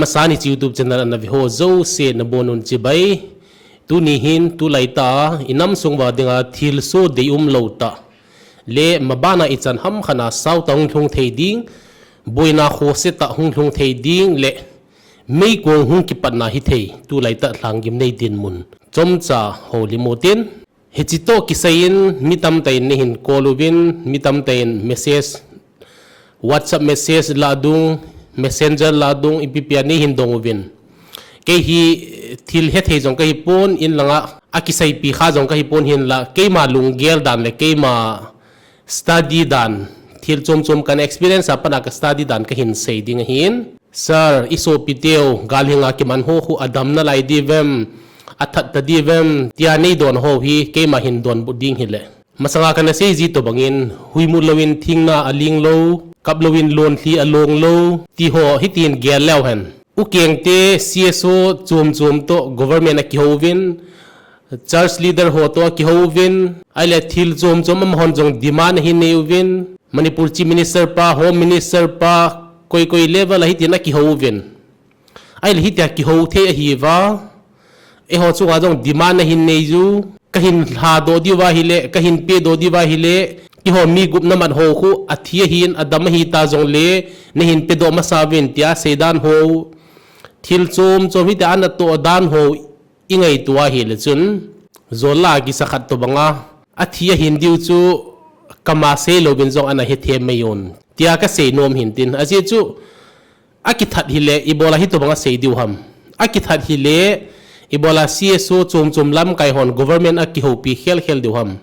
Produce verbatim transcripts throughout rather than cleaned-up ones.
Masani YouTube channel ana ve ho jouse nabonun chibai. Tuni hin tulai ta inam sung uva dinga thilsoh deium lou tah le mabana ichan hamkhat a sao tah hung lhung thei ding, boina khohse tah hung lhung thei ding le meikong hung kipatna hithei tulai tah Lhanggimnei dinmun chomcha houlim utin. Hiche toh kisai in mi tamtah in neihin call uvin, mi tamtah in message, WhatsApp message lah dung, Messenger lah dung, ipi ipi a neihin dong uvin. Kei hi thil hethei jong kahi pon, in langa akiseipi kha jong kahi pon hinla, keima lunggel dan le keima study dan, thil chom chom kana experience a pat a ka study dan kahin sei ding ahin. Sir, isopiteu galhinga kiman ho khu adam nalai diuvem, athat ta diuvem tia neidon ho hi keima hin donbut ding hile, masanga kana sei ji tobangin, huimut louvin thingna aling lou, kap louvin lonlhi along lou, ti ho hitin gel leu hen. Ukengte C S O chom chom toh government a kihouvin, church leader ho toh akihouvin, ahile thil chom chom amahon jong demand ahin neiuvin, Manipur Chief Minister pa, Home Minister pa, koi koi level a hitin akihouvin. Ahile hitia kihou thei ahiuva, eiho chunga jong demand ahin neiu, kahin lhadoh diuva hile, kahin pedoh diuva hile, keiho mi gup namat ho khu athi ahin, adam ahita jongle, neihin pedoh masa uvin tia seidan ho, thil chom chom hitia anatoh dan ho, ingaito a hile chun, jol la kisa khat tobanga, athi ahin diu chu, kama sei louvin jong ana hethem mai un, tia kasei nom hin tin, ajeh chu, akithat hile, ibola hitobanga sei diu ham. Akithat hile, ibola C S O chom chom lamkai hon government a kihoupi khel khel diu ham.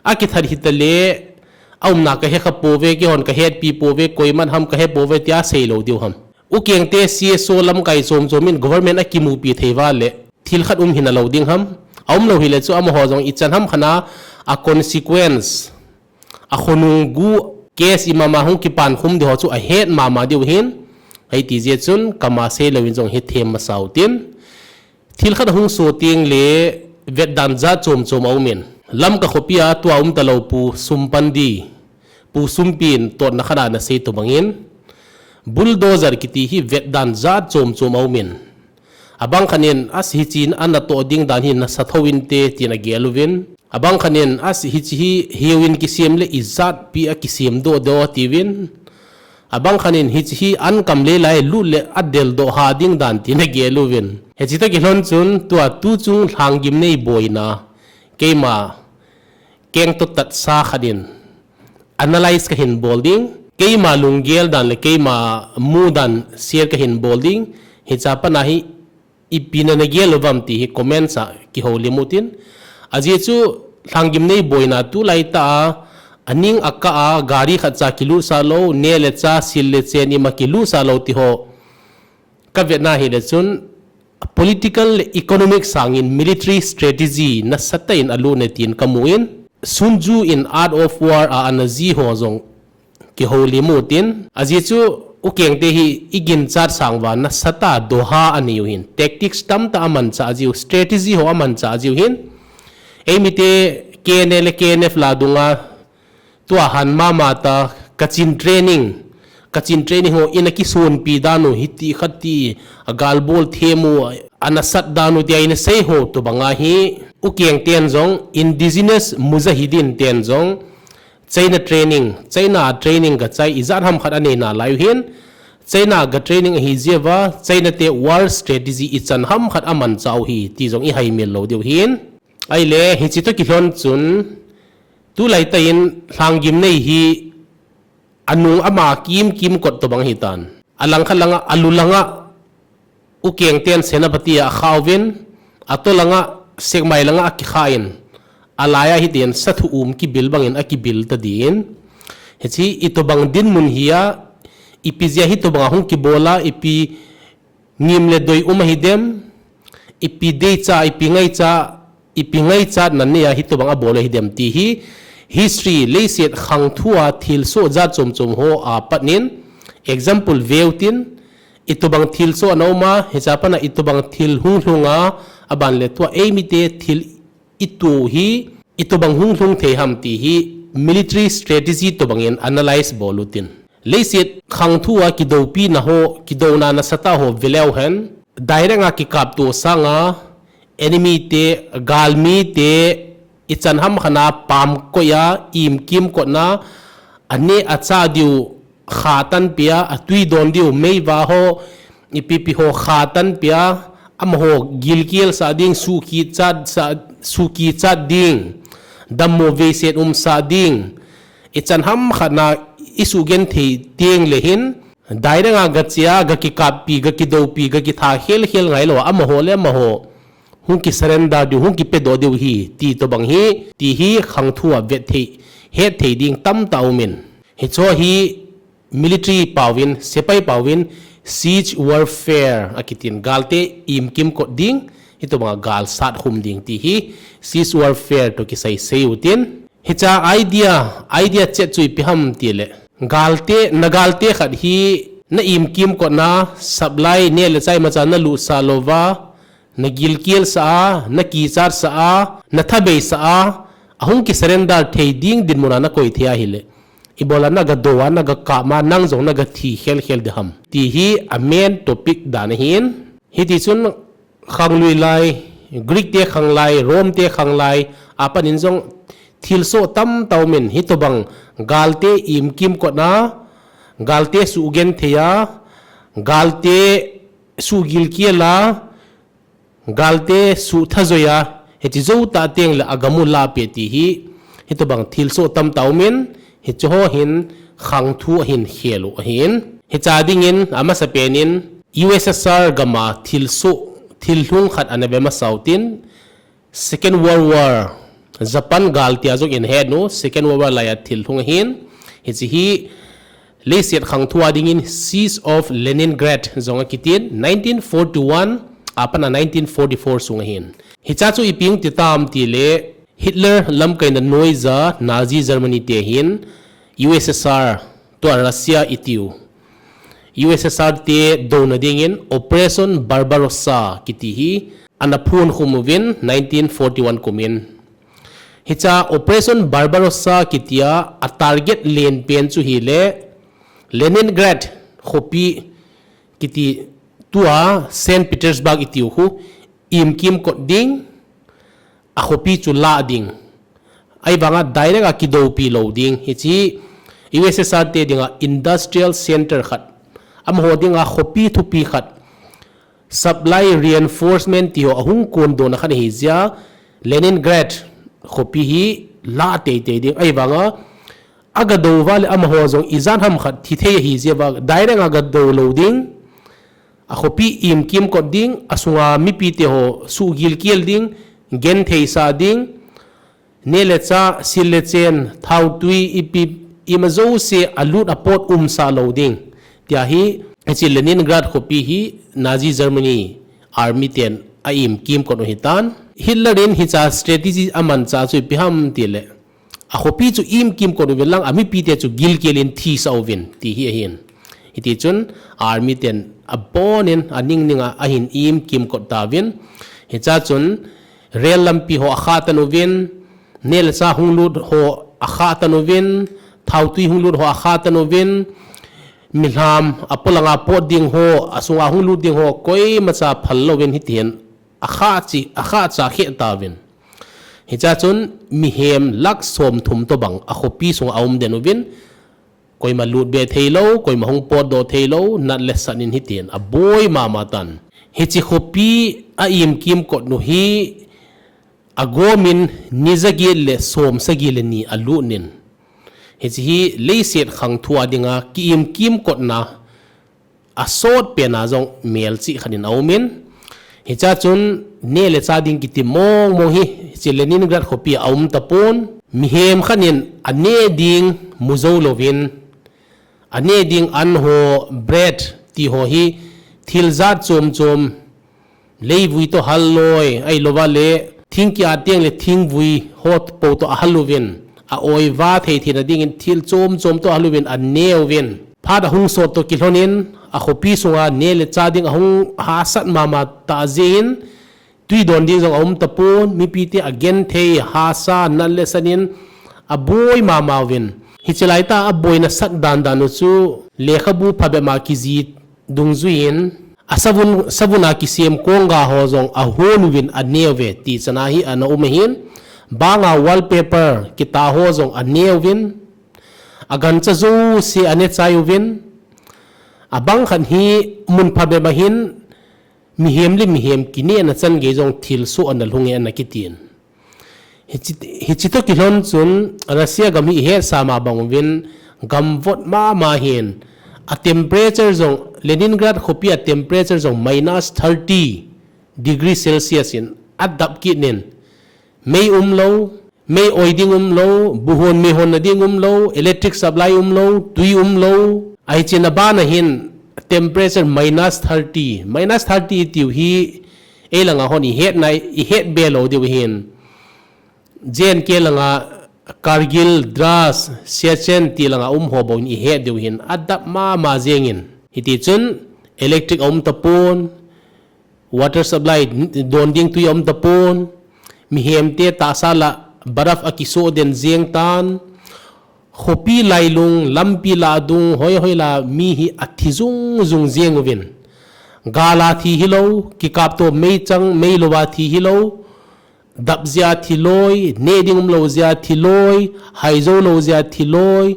Akithat hitale, aumna kahekha pouve, keihon kahetpi pouve, koiman ham kahe pouve tia sei lou diu ham. Ukengte C S O lamkai chom chom in government akimupi thei uva le, thil khat um hina lou ding ham. Aum lou hile chu amaho jong ichan hamkhat a, a consequence, akhonung gu case imama hung kipan khum diho chu ahet mama diu hin. Hiti jeh chun kama sei louvin jong hethem masa utin. Thil khat ahung so tengle vetdan jat chom chom aumin. Lamka khopia tua umtalou Pu Sumpandi, Pu Sumpin totna khat a anasei tobangin, bulldozer kiti hi vetdan jat chom chom aumin. Abang khat in, as hiche in anatoh ding dan hi nasa thou inte, tin agel uvin. Abang khat in, as hiche hi heuvin kisem le ijat pi a kisem doh doh tiuvin. Abang khat in, hiche hi ankam le lai lut le adeldoh ha ding dan tin agel uvin. Hiche toh kilhon chun, tua tuchung Lhanggimnei boina, keima kengtoh tatsa khat in analyze kahin bol ding, keima lunggel dan le keima mu dan share kahin bol ding, hiche a pat a hi ipi nana gel uvem ti hi comments a kihoulim utin. Ajeh chu Lhanggimnei boina tulai tah a, aning akah a, gari khat cha kilutsah lou, neh le chah, sil le chen ima kilutsah lou tiho kavetna hile chun, political le economic sangin military strategy nasatah in alutna tin kamun, Sun Tzu in Art of War a anajih ho jong kihoulim utin, ajeh chu ukengte hi iginchat sang uva nasatah a doha aneiu hin, tactics tamtah amanchah jiu, strategy ho amanchah jiu hin, eimite K N A le K N F lah dunga, tua han mama tah, Kachin training, Kachin training ho ina kisonpi dan u, hiti khati, agalbol themu, anasat dan u tia inasei ho tobanga hi, ukengten jong, indigenous mujahideen ten jong, China training, China training gachai ijat hamkhat anei nalaiu hin, China ga training ahi jeh uva, China te war strategy ichan hamkhat amanchah u hi, ti jong ihaimil lou diu hin. Ahile, hiche toh kilhon chun, tulai tah in Lhanggimnei hi anung ama kimkim kot tobang ahitan. Alangkhat langa, alu langa, ukengten Senapati a akha uvin, ato langa, Sekmai langa akikha in, alai a hitin sathu um kibil bangin akibil tadin. Hiche itobang dinmun hi a, ipi jeh a hitobanga hung kibol a, ipi ngim le doi um ahidem, ipi deicha, ipi ngaicha, ipi ngaichatna nei a hitobang abol ahidem ti hi, history leiset khangthua thilsoh jat chom chom ho a pat in, example veu tin, itobang thilsoh ana um a, hiche a pat a itobang thil hung lhung a, aban le tua eimite thil itu hi, itobang hung lhung thei ham ti hi, military strategy tobangin analyze bol utin. Leiset khangthu a kidopina ho, kidouna nasatah ho veleu hen, direct a kikapto sanga enemy te, galmi te, ichan hamkhat a pamkoi a, imkim kotna, ane acha diu kha tanpia, atui don diu meiva ho, ipipi ho kha tanpia, amaho gilkiel sah ding, sukichat sah, sukichat ding, dammo veiset umsah ding, ichan hamkhat a isugenthei teng le hin, direct a gache a, gakikappi, gakidopi, gakitha khelkhel ngailou a, amaho le amaho hung kisurrender diu, hung kipedoh diu hi, ti tobang hi, ti hi khangthu a vetthei, hetthei ding tamtah aumin. Hicheho hi military paovin, sepai paovin, siege warfare akitin, galte imkim kot ding, hitobanga gal satkhum ding ti hi siege warfare toh kisaisei utin. Hichea idea, idea chet chu ipi ham tile, galte, nagalte khat hi na imkim kotna, supply, neh le chah imacha nalutsah louva, nagilkiel sah a, nakichat sah a, nathabeisah a, ahung kisurrender thei ding dinmuna nakoi thei ahile, ibola nagadou a, nagakap a, nang jong nagathi khelkhel ding ham, ti hi a main topic dan ahin. Hitichun khanglui lai, Greek te khanglai, Rome te khanglai, apanin jong thilsoh tamtah aumin, hitobang galte imkim kotna, galte sugenthei a, galte sugilkiel a, galte suthajoi a, hiche joutah tengle agam u lahpeh ti hi, hitobang thilsoh tamtah aumin, hicheho hin khangthu ahin khel u ahin. Hichea dingin, amasapen in, U S S R gam a thilsoh, thil lhung khat ana ve masa utin, Second World War, Japan gal tia jong ihet u, Second World War laiya thil lhung ahin, hiche hi leiset khangthua dingin Siege of Leningrad jong akitin, nineteen forty-one, apatna nineteen forty-four sung ahin. Hichea chu ipi hung ti tam tile, Hitler lamkaina noija Nazi Germany te hin U S S R, tua Russia itiu, U S S R te douna dingin Operation Barbarossa kiti hi ana phonkhum uvin nineteen forty-one kumin. Hichea Operation Barbarossa kitia a target lenpen chu hile Leningrad khopi kiti tua Saint Petersburg itiu khu imkim kot ding, akhopi chu lah ding. Ahivanga direct a kidoupi lou ding. Hiche U S S R te dinga industrial center khat, amaho dinga khopi thupi khat, supply reinforcement tiho ahung kondona khat ahijeh a, Leningrad khopi hi lah teitei ding. Ahivanga agadou uva le amaho jong ijat ham khat thithei ahijeh uva direct a gadou lou ding. Akhopi imkim kot ding, asunga mipite ho suhgilkel ding, gentheisah ding, neh le chah, sil le chen, thaotwi, ipi, ima jouse alut apot umsah lou ding, tia hi, hiche Leningrad khopi hi Nazi Germany army ten a imkim kot u ahitan. Hitler in hichea strategy amanchah chu ipi ham tile, akhopi chu imkim kot uvin lang, amipite chu gilkel in thisah uvin, ti hi ahin. Hitichun army ten abonin aningninga ahin imkim kot tauvin. Hichea chun rail lampi ho akhah tan uvin, neh le chah hung lut ho akhah tan uvin, thaotwi hung lut ho akhah tan uvin, milham apolanga pot ding ho, asunga hung lut ding ho, koimacha phal louvin hitihin akhah chi, akhah cha kheh tauvin. Hichea chun mihem lakh somthum tobang akhopi sunga aum den uvin, koima lutbe theilou, koima hung potdoh theilou, nat le sat in hitihin aboi mama tan. Hiche khopi a imkim kot u hi agomin ni jaget le somsagi le ni alut in. Hiche hi leiset khangthua dinga ki-imkim kotna asotpena jong melchih khat in aumin. Hichea chun neh le chah ding kiti mongmong hi hiche Leningrad khopia aum tapon. Mihem khat in aneh ding mu jou louvin, aneh ding an ho, bread tiho hi thil jat chomchom, leivui toh hal loi, ahilouva le thing ki-at teng le thingvui ho pou toh ahal uvin, a-oiva thei theina dingin thil chomchom toh ahal uvin aneuvin. Phat ahung sot toh kilhonin akhopi sunga neh le chah ding ahung hahsat mama tah jeh in, twi don ding jong aum tapon, mipite agenthei, hahsa, nat le sat in aboi mama uvin. Hiche laitah a boina sat dandan u chu lekhabu phabep ma kijih dungjuiyin, a savun, savun a kisem kongga ho jong ahon uvin aneh uve ti chana hi ana um ahin, banga wallpaper kitah ho jong aneh uvin, agancha jouse aneh chai uvin, abang khat hi mun phabep ma hin, mihem le mihem kinehna chan gei jong thilsoh ana lhung e ana kitin. Hichi, hichi toh kilhon chun Russia gam hi ihetsah ma bang uvin gam vot mama hin a temperature jong Leningrad khopi a temperature jong minus thirty degree Celsius in adap kit nin mei umlou, mei oi ding umlou, buhon mei honna ding umlou, electric supply umlou, tui umlou. Ahi chun abana hin temperature minus thirty, minus thirty itiu hi ei langa hon ihet nai, ihet be lou diu hin. J N K langa Kargil, Dras, Siachen ti langa um ho bou in ihet diu hin adap mama jengin. Hiti chun electric aum tapon, water supply don ding tui aum tapon, mihemte tahsa la baraf akisoh den jeng tan, khopi lailung, lampi la dung, hoi hoi la mi hi athi jung jung jeng uvin. Gal a thi hilou, kikap to meichang, meilou a thi hilou, dap jeh a thi loi, neh ding umlou jeh a thi loi, haijou lou jeh a thi loi.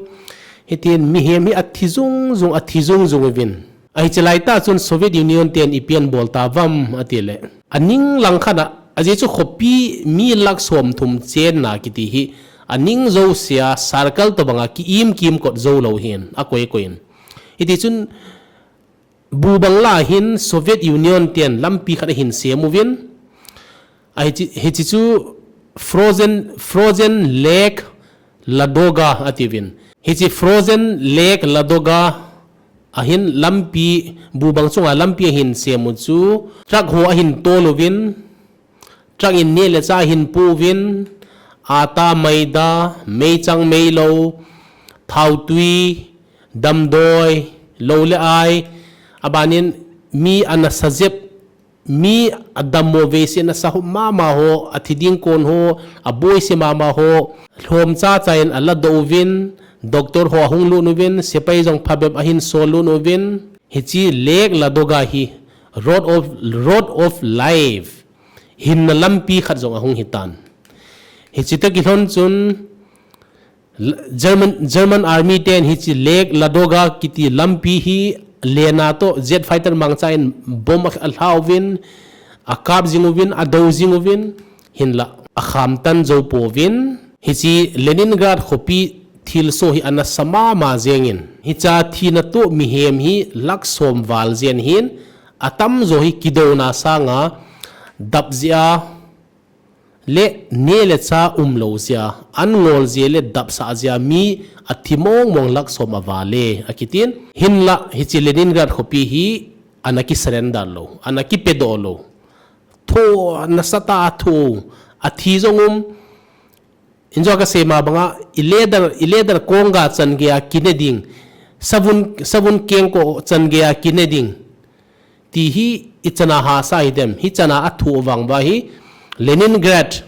Hitin mihem hi athi jung jung, athi jung jung uvin. Ahi chelaitah chun Soviet Union ten ipi ana bol tauvem ati le, aning lang khat a, ajeh chu khopi mi lakh som thum chenna kiti hi, aning jousea circle tobanga ki-im kimkot jou lou hin, akoi koi in. Hiti chun, bu bang lah a hin Soviet Union ten lampi khat ahin sem uvin, Ahi chi, hichi chu frozen, frozen Lake Ladoga atiuvin. Hichi frozen Lake Ladoga a hin lampi, bu bang chunga lampi ahin sem u chu, truck ho ahin tol uvin, truck in neh le chah ahin pu uvin, ata, maida, meichang, meilou, thautui, damdoi, lou le ai, abanin mi ana sa jep, mi adammo veise ana sa mama ho, athi ding kon ho, aboise mama ho, lhom chacha in aladoh uvin, doctor ho ahung lut uvin, sepai jong phabep ahin sol lut uvin, hichi Lake Ladoga hi, road of, road of life, hinna lampi khat jong ahung hitan. Hichi toh kilhon chun, L-, German, German Army ten hichi Lake Ladoga kiti lampi hi lena toh jet fighter mangcha in bomb a, alha uvin, akap jing uvin, adou jing uvin, hinlah akham tan jou pouvin, hichi Leningrad khopi thilsoh hi ana sa mama jengin, hicha thina toh mihem hi lakh som val jen hin, atamjo hi kidouna sanga dap jeh a, le neh le chah umlou jeh a, an ngol jeh le dapsah jeh a mi athi mong mong lakh som aval e, akitin. Hinlah hichi Leningrad khopi hi ana ki surrender lou, ana kipedoh lou. Tho, nasatah a tho, athi jong um. Injo kasei ma banga, i leader, i leader kongga chan geiya kineh ding, savun, savun kengkoh chan geiya kineh ding. Ti hi ichan a hahsa hidem, hichan a athoh vang uva hi Leningrad,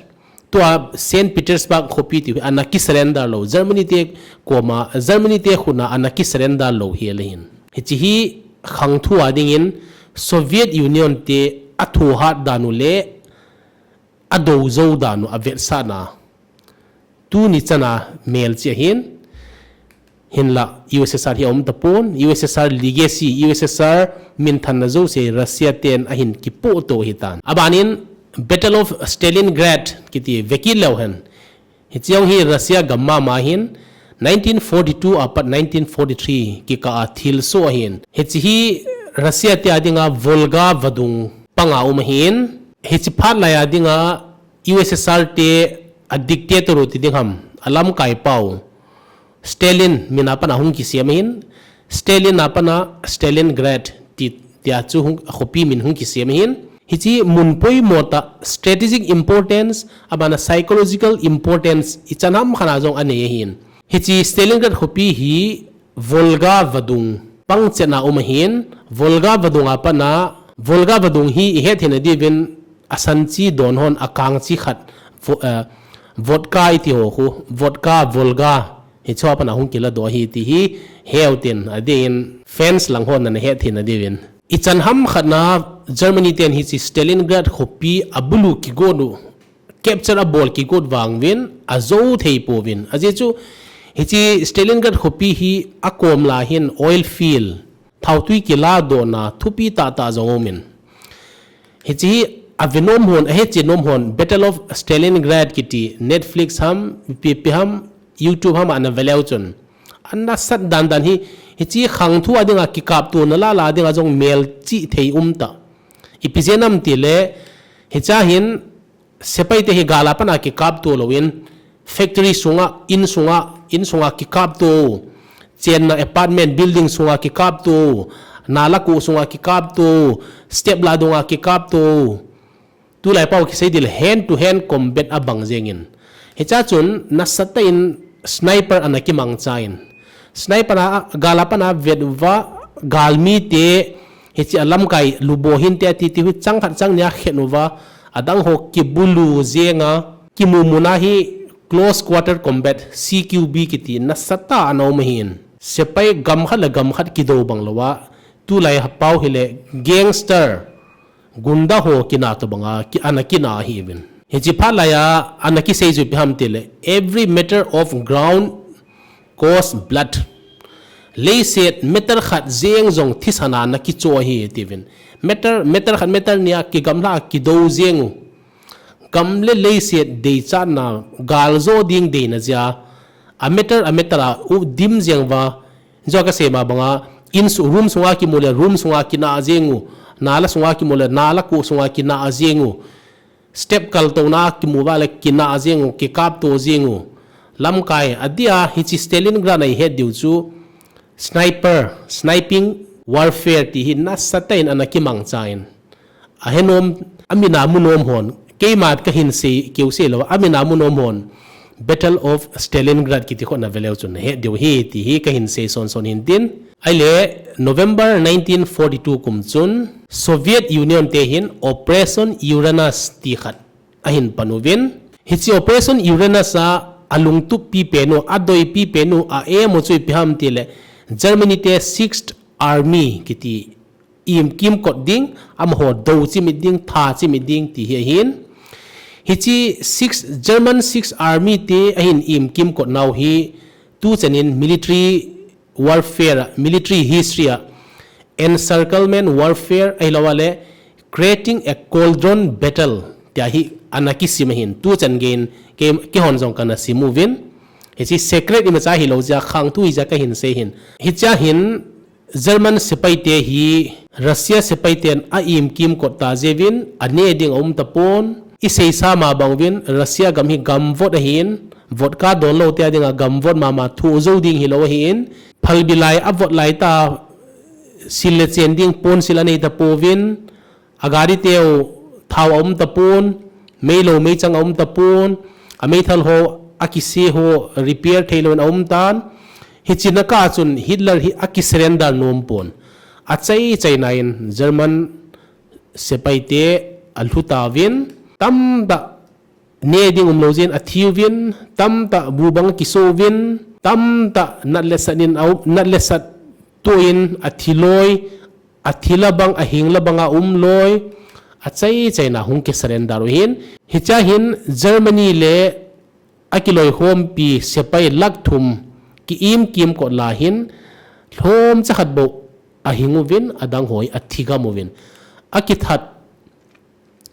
tua Saint Petersburg khopi ti hi ana ki surrender lou, Germany te koma, Germany te khut a ana ki surrender lou hi le hin. Hichi hi khangthu a dingin Soviet Union te athoh hat dan u le adou jou dan u avetsahna. Tuni chan a melchih ahin, hinlah U S S R hi aum tapon, U S S R legacy, U S S R minthanna jouse Russia ten ahin kipohto hitan. Abanin Battle of Stalingrad kiti vekit leu hen. Hichi jong hi Russia gam mama hin nineteen forty-two apat nineteen forty-three kikah a thilsoh ahin. Hichi hi Russia te a dinga Volga vadung panga um ahin. Hichi phat lai a dinga U S S R te a dictator u ti ding ham, alamkai pau Stalin min a pat a hung kisem ahin, Stalin a pat a Stalingrad ti, tia chu hung, khopi min hung kisem ahin. Hichi mun poimo tah, strategic importance, abana psychological importance, ichan ham khat a jong anei ahin. Hichi Stalingrad khopi hi Volga vadung pangchet na um ahin, Volga vadung a pat a, Volga vadung hi ihet theina diuvin asan chi don hon akang chi khat, vo-, eh, vodka iti ho khu, vodka, Volga, Hichea pat a hung kiladoh ahi ti hi, heu tin, adeh in fans lang hon ana het theina diuvin. Ichan ham khat na Germany ten hiche Stalingrad khopi abulu kigot u, capture abol kigot vang uvin, ajou thei pouvin. Ajeh chu, hiche Stalingrad khopi hi akom lai hin oil field, thaotui kiladohna thupi tahtah jong aumin. Hiche hi avenom hon, ahechen nom hon, Battle of Stalingrad kiti Netflix ham, ipi ipi ham, YouTube ham a ana veleu chun, ana sat dandan hi, hiche khangthu a dinga kikaptona lala dinga jong melchih thei umtah. Ipi jeh ham itile, hichea hin, sepaite hi gal a pat a kikapto louvin, factory sunga, in sunga, in sunga kikapto u, chenna apartment building sunga kikapto u, nala koh sunga kikapto u, step lah dunga kikapto u. Tulai pau kisei ding le hand to hand combat abang jengin. Hichea chun nasatah in sniper ana kimangchan. Sniper a, gal a pat a vet uva, galmite, hiche a lamkai lubo hinte ati ti hi chang khat chang ni a khen uva, adang ho kibulu jenga, kimu muna hi close quarter combat, C Q B kiti nasatah a ana um ahin. Sepai gam khat le gam khat kidou bang louva, tulai pau hile gangster, gunda ho kina tobanga, ki, ana kina ahiuvin. Hiche phat laiya, ana kisei chu ipi ham itile, every meter of ground cause blood. Leiset meter khat jeng jong thisan a ana kicho ahi tiuvin. Meter, meter khat meter ni a kigamla kidou jeng u. Gam le leiset deichatna galjo ding deina jeh a. A meter, a meter a u dim jeng uva. Jeh a kasei ma banga, in su, room sunga kimu le room sunga kina jeng u. Nala sunga kimu le nala koh sunga kina jeng u. Step kaltouna kimu uva le kina jeng u, kikapto jeng u. Lamkai, adeh a hiche Stalingrad a ihet diu chu sniper, sniping warfare ti hi nasatah in ana kimangchan. Ahenom, amin a munom hon, keima kahin sei, keu sei lou, amin a munom hon, Battle of Stalingrad kiti khu ana veleu chun nahet diu ahi ti hi kahin sei son son hintin. Ahile, November nineteen forty-two kum chun, Soviet Union te hin Operation Uranus ti khat ahin pan uvin. Hiche Operation Uranus a alungtup pipen u, adoi pipen u, a aim u chu ipi ham itile, Germany te Sixth Army kiti im kimkot ding, amaho dou chimit ding, tha chimit ding ti hi ahin. Hiche Sixth, German Sixth Army te ahin im kimkot nau hi, tuchan in military warfare a, military history a, encirclement warfare ahilouleh creating a cauldron battle tia hi ana kisim ahin, tuchan geiyin kei, keihon jong kana sim uvin. Hiche secret imacha hilou jeh a khangthu hijeh a kahin sei ahin. Hichea hin German sepaite hi Russia sepaiten a im kimkot ta jeh uvin, aneh ding aum tapon. Isei sa ma bang uvin, Russia gam hi gam vot ahin, vodka donlou te dinga gam vot mama, thu jou ding hilou ahin, phalbi lai a vot lai ta, sil le chen ding pon sil anei tapouvin, a gari teu thao aum tapon, meilou meichang aum tapon, a meithal ho akise ho repair theilou in aum tan. Hiche na kah chun Hitler hi akisurrender nom pon. Achai chaina in German sepaite alhu tauvin, tamtah neh ding umlou jeh in athiuvin, tamtah bu bang akiso uvin, tamtah nat le sat in aum, nat le sat toh in athiloi, athi la bang, ahing la bang a umloi, achai chaina hung kisurrender u ahin. Hichea hin Germany le akiloikhompi sepai lakh thum ki im kimkot lai hin, lhomcha khat bou ahing uvin, adang ho hi athi gam uvin. Akithat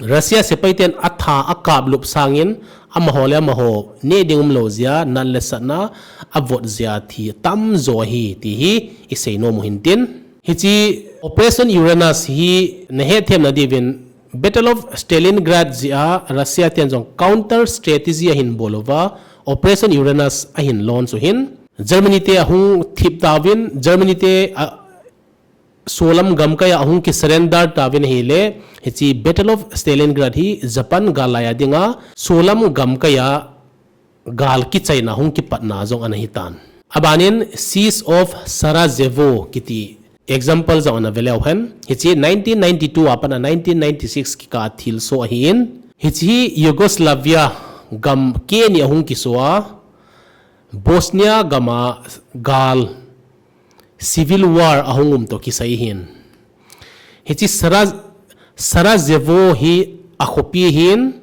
Russia sepaiten atha akap lup sangin, amaho le amaho neh ding umlou jeh a, nat le sat na avot jeh a thi tamjo ahi ti hi isei nom u hintin. Hiche Operation Uranus hi nahet themna diuvin, Battle of Stalingrad jeh a Russia ten jong counter strategy ahin bol uva, Operation Uranus ahin launch u ahin. Germany te ahung thip tauvin, Germany te a, solam gamkai a ahung kisurrender tauvin ahile, hiche Battle of Stalingrad hi Japan gal lai a dinga solam gamkai a gal kichaina hung kipatna jong ana hitan. Abanin Siege of Sarajevo kiti example jong ana veleu hen. Hiche nineteen ninety-two a pat a nineteen ninety-six kikah a thilsoh ahin. Hiche hi Yugoslavia gam keni ahung kiso a, Bosnia gam a gal, civil war ahung um toh kisai hin. Hiche Sara-, Sarajevo hi akhopi hin,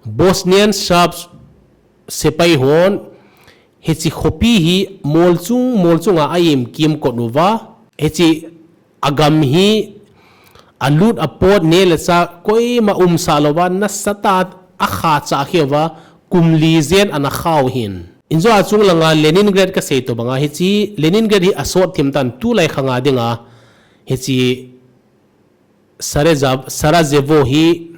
Bosnian Serbs sepai hon hiche khopi hi molchung molchung a aimkim kot uva, hiche agam hi alut apot, neh le chah koima umsah louva nasatah a akha chah kheh uva, kum li jen ana khau hin. Injo a chung langa Leningrad kasei toh banga hiche Leningrad hi asot thim tan, tulai khanga dinga hiche Sarajev-, Sarajevo hi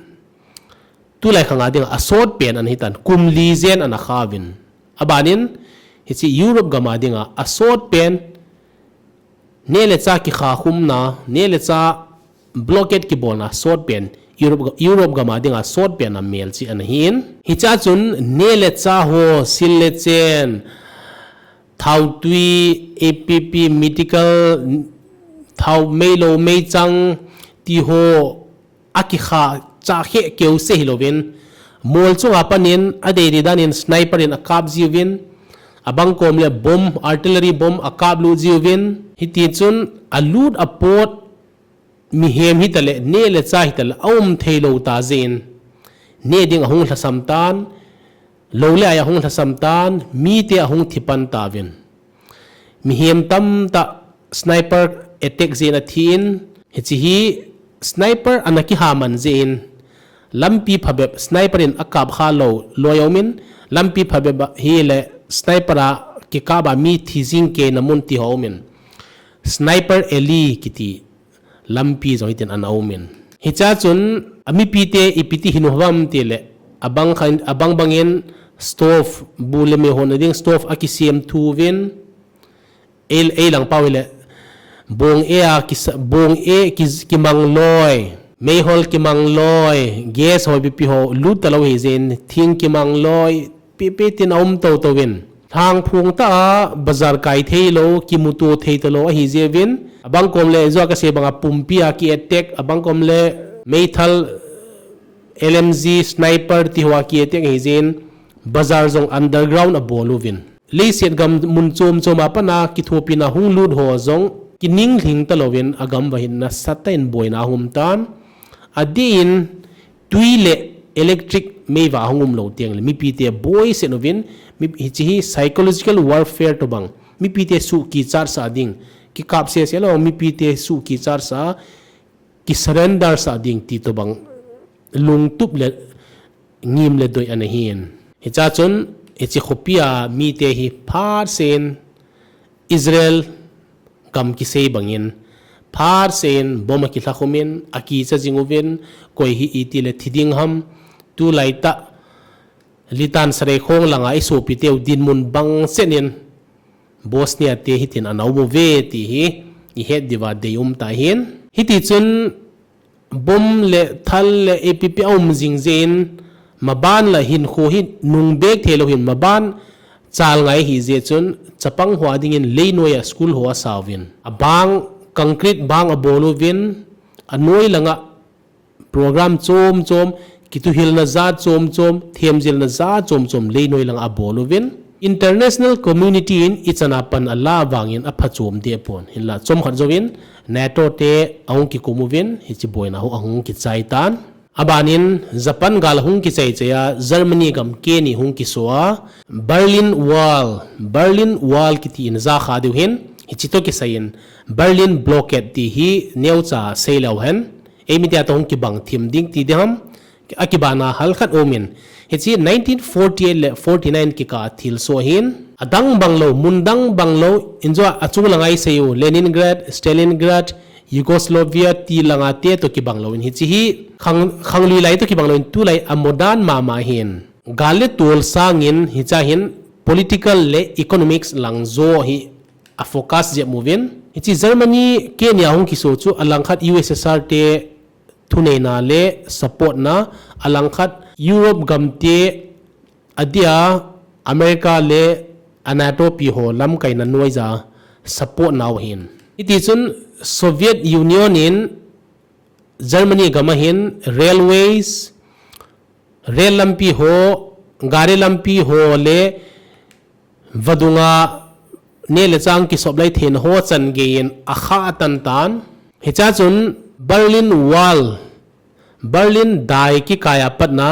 tulai khanga dinga asot pen ana hitan, kum li jen ana khauvin. Abanin hiche Europe gam a dinga asot pen, neh le chah kikha khumna, neh le chah blockade kibolna sot pen, Europe, Europe gam a dinga sot pen a melchih ana hin. Hiche a chun neh le chah ho, sil le chen, thautui, A P P, medical, thau meilou meichang ti ho akikha chah kheh keuse hilouvin, mol chunga panin adei dei danin sniper in akap jiuvin, abang kom le bomb, artillery bomb akap lut jiuvin, hiti chun alut apot, mihem hitale, neh le chah hitale, aum theilou ta jeh in, neh ding ahung lhasam tan, lou le ai ahung lhasam tan, mite ahung thi pan tauvin. Mihem tamtah sniper attack jeh in athi in, hiche hi sniper ana kiha man jeh in, lampi phabep sniper in akap kha lou loi aumin, lampi phabep a hile sniper a kikap a mi thi jing keina mun ti ho aumin, Sniper Alley kiti lampi jong hitin ana aumin. Hiche a chun amipite ipi ti hin uvam tile, abang khan, abang bangin stove, bu le me hon ading stove akisem thu uvin, ei, ei lang pau hile, bong e a kisa-, bong e ki, kimang loi, meihol kimang loi, gas ho ipi ipi ho lut talou hi jeh in, thing kimang loi, ipi ipi tin aum tou tou vin. Lhangphong tah a bazar kai theilou, kimuto thei talou ahi jeh uvin. Abang kom le, jeh a kasei banga pumpi a ki attack, abang kom le meithal, L M G, sniper ti ho a ki attack ahi jeh in, bazar jong underground abol uvin. Leiset gam mun chom chom a pat a kithopina hung lut ho jong kining lhing talouvin agam uva hin nasatah in boina ahung um tan. Adeh in tui le electric meiva ahung um lou teng le mipite boiset uvin, mi, hiche hi psychological warfare tobang. Mipite sukichat sah ding. Kikap sese lou, mipite sukichat sah, ki surrender sah ding ti tobang lungtup le ngim le doi ana hin. Hiche a chun, hiche khopi a mite hi phat seh in Israel gam kisei bangin, phat seh in bomb akilhakhum in, akicha jing uvin, koi hi iti le thi ding ham, tulai tah, Litan Sareikhong langa isopiteu dinmun bang seh in, Bosnia te hitin ana um uve ti hi ihet diuva deium tah hin. Hiti chun bomb le thal le ipi ipi aum jing jeh in, maban la hinkho hi nung bek theilou hin, maban chalngai ahi jeh chun chapang ho a dingin leinoi a school ho asa uvin, abang concrete bang abol uvin, anoi langa program chom chom, kituhilna jat chom chom, themjilna jat chom chom leinoi langa abol uvin, international community in ichan a pan ala vangin aphachom deh pon. Hinla chomkhat jouvin NATO te ahung kikum uvin, hiche boina ho ahung kichai tan. Abanin Japan gal ahung kichai chai a, Germany gam keni hung kiso a, Berlin Wall, Berlin Wall kiti in jakha diu hin, hiche toh kisai in Berlin Blockade ti hi neocha sei leu hen, eimite a toh hung kibang thim ding ti ding ham, akibana halkhat aumin. Hiche nineteen forty-eight le forty-nine kikah a thilsoh ahin, adang bang lou, mun dang bang lou, injo a achung langa isei u, Leningrad, Stalingrad, Yugoslavia ti langa te toh kibang louvin, hiche hi khang, khanglui lai toh kibang louvin, tulai a modern mama hin. Gal le tol sangin, hiche a hin political le economics lang jo hi a focus jep uvin. Hiche Germany keni a hung kiso chu alangkhat U S S R te thuneina le support na, alangkhat Europe gam te adia America le a NATO pi ho lamkaina noija support nau ahin. Hiti chun Soviet Union in Germany gam a hin railways, rail lampi ho, gari lampi ho le vadunga neh le chah kisop lai theina ho chan geiyin akha atan tan. Hichea chun Berlin Wall, Berlin dai kikai a patna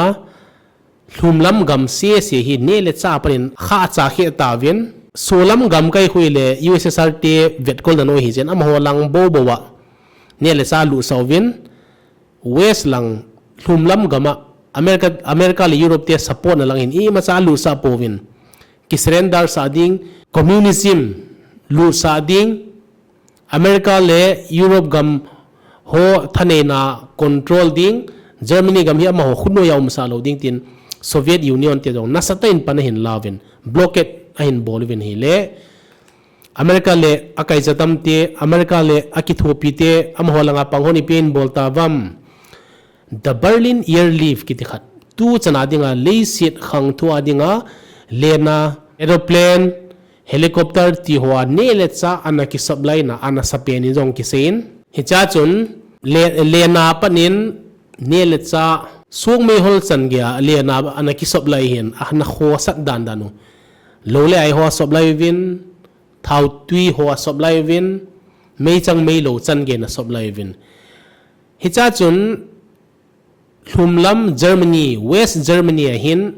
lhumlam gam sese hi neh le chah panin kha acha kheh tauvin. Solam gamkai khu le U S S R te vetkol na noi hi chen amaho lang bobo a neh le chah lut sauvin. West lang lhumlam gama America, America le Europe te support na lang hin imacha lut sah pouvin. Ki surrender sah ding, communism lut sah ding, America le Europe gam ho thaneina control ding, Germany gam hi amaho khutnoi a um sah lou ding tin Soviet Union te jong nasatah in pan ahin lauvin, blockade ahin bol uvin hile. America le akaicha tamte, America le akithopite, amaho langa pang hon ipi ahin bol tauvem. The Berlin Airlift kiti khat. Tu chana dinga leiset khangthua dinga lenna, aeroplane, helicopter ti hoa neh le chah ana kisop laina ana sapen in jong kiseiyin. Hichea chun le, lenna panin neh le chah sung meihol chan geiya lenna ana kisop lai hin ana khosat dandan u. Lou le ai ho asop lai uvin, thautui ho asop lai uvin, meichang meilou chan geiyin asop lai uvin. Hichea chun lhumlam Germany, West Germany a hin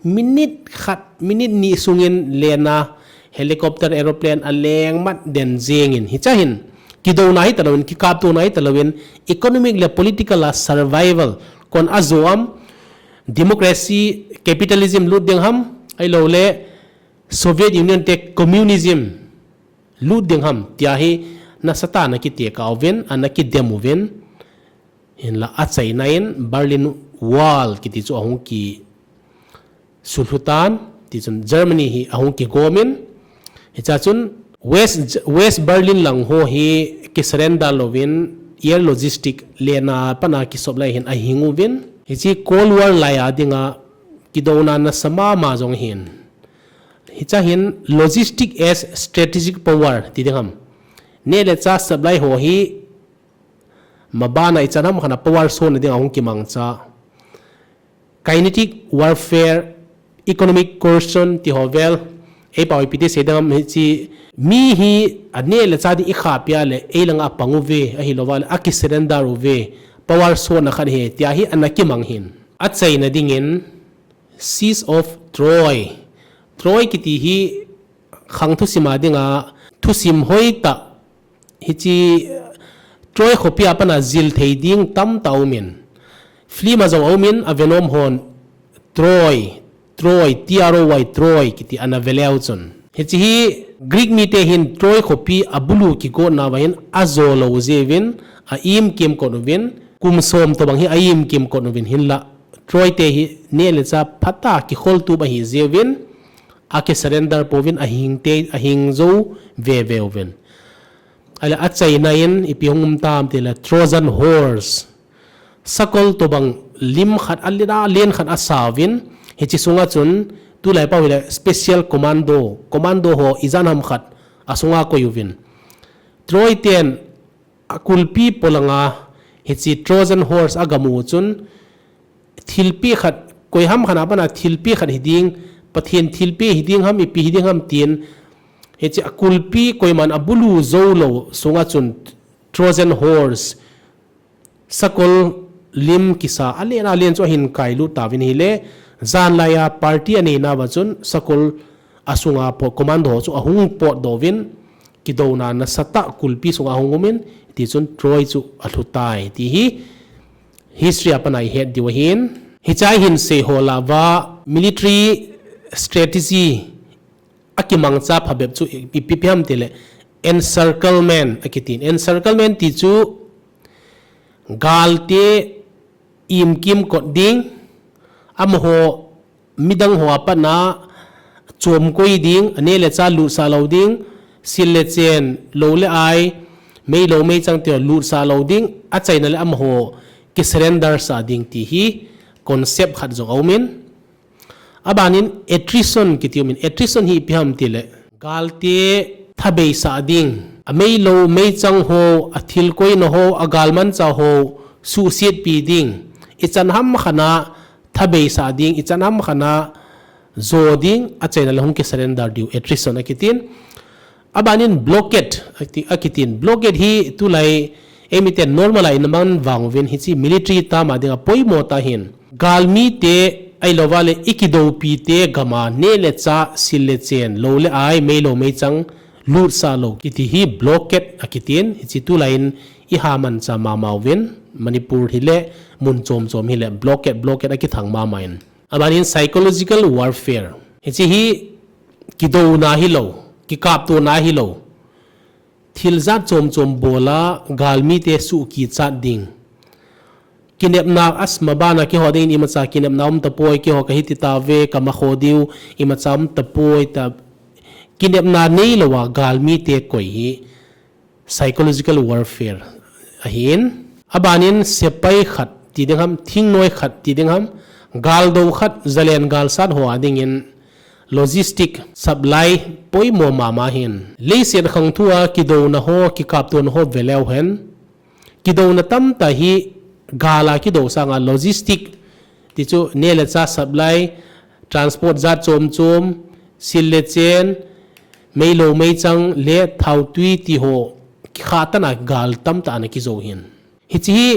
minute khat, minute ni sungin lenna helicopter, aeroplane aleng mat den jengin. Hichea hin kidouna hi talouvin, kikaptona hi talouvin, economic le political a survival kon ajo am, democracy, capitalism lut ding ham, ahilou le Soviet Union te communism lut ding ham tia hi nasatah ana kitekah uvin, ana kidem uvin. Hinla achaina in Berlin Wall kiti chu ahung kisulhu tan, tichun Germany hi ahung kigomin. Hichea chun West, West Berlin lang ho hi ki surrender louvin, air logistic lenna pana kisop lai hin ahing uvin. Hiche Cold War lai a dinga kidouna nasa mama jong hin. Hichea hin logistic as strategic power ti ding ham. Neh le chah supply ho hi mabana ichan ham khat a power sona dinga hung kimangcha. Kinetic warfare, economic coercion ti ho vel. Eipao ipi ti sei ding ham hiche mi hi aneh le chah ding ikhah peh le eilanga apang uve, ahilouva le aki surrender uve. Power sona khat ahi tia hi ana kimang hin. Achaina dingin Siege of Troy. Troy kiti hi khang thusim a dinga thusim hoitah. Hiche Troy khopi a pana jil thei ding tamtah aumin. Film a jong aumin, avenom hon Troy, Troy, T R O Y, Troy kiti ana ve leu chun. Hiche hi Greek mite hin Troy khopi abulu kigotna uva hin ajo lou jeh uvin, a-im kimkot uvin, kum som tobang hi a-im kimkot uvin hinla. Troy te hi neh le chah phatah a kikholtup ahi jeh uvin, aki surrender pouvin ahing te, ahing jou veve uvin. Ahile achaina in ipi hung um tam tile Trojan horse. Sakol tobang lim khat alen alen khat asa uvin, hiche sunga chun tulai pao hile special commando, commando ho ijat ham khat asunga koi uvin. Troy ten akulpi polanga hiche Trojan horse agamu chun thilpeh khat, koi ham khat a pana thilpeh khat hiding, Pathen thilpeh hiding ham, ipi hiding ham tin, hiche akulpi koiman abulu jou lou sunga chun Trojan horse, sakol lim kisa alen alen chu ahin kailut tauvin ahile, janlai a party anei nauva chun sakol asunga pot, commando ho chu ahung potdoh uvin, kidouna nasatah kulpi sunga ahung umin, tichun Troy chu alhu tai, ti hi history a pana ihet diu ahin. Hichea hin seiho lah uva military strategy akimangcha phabep chu ipi, ipi ham tile encirclement akitin. Encirclement ti chu galte im kimkot ding, amaho midang ho a patna chomkoi ding, aneh le chah lutsah lou ding, sil le chen, lou le ai, mei lou mei chang ti ho lutsah lou ding, achaina le amaho ki surrender sah ding ti hi concept khat jong aumin. Abanin attrition kiti umin, attrition hi ipi ham tile galte thabeisah ding, amei lou mei chang ho, athil koina ho, agalmanchah ho suhsetpi ding, ichan ham khat a thabeisah ding, ichan ham khat a jo ding, achaina le hung ki surrender diu, attrition akitin. Abanin blockade, ati, akitin. Blockade hi tulai, eimite normal a ina mang vang uvin, hichi military term a dinga poimo tah hin. Galmite, ahilouva le i kidopite gam a neh le chah, sil le chen, lou le ai, mei lou mei chang, lut sa lou. Kiti hi blockade akitin, hichi tulai in i ha mancha mama uvin, Manipur hi le mun chom chom hi le blockade, blockade akithang mama in. Abanin psychological warfare. Hichi hi kidouna hilou, kikaptona hilou. Thil jat chom chom bol a galmite suh kichat ding. Kinepna asma bana keiho dingin imacha kinepna um tapoi, keiho kahi ti tave, kama kho diu, imacha um tapoi ta. Kinepna neilou a galmite koi hi psychological warfare ahin. Abanin sepai khat ti ding ham, thingnoi khat ti ding ham, galdo khat, zalen galsat ho a dingin logistic supply poimo mama hin. Leiset khangthua kidouna ho, kikaptona ho veleu hen. Kidouna tamtah hi gal a kido sanga logistic, tichu neh le chah supply, transport jat chom chom, sil le chen, mei lou mei chang le thao tui ti ho, kikha tana gal tamtah ana kijo hin. Hichi hi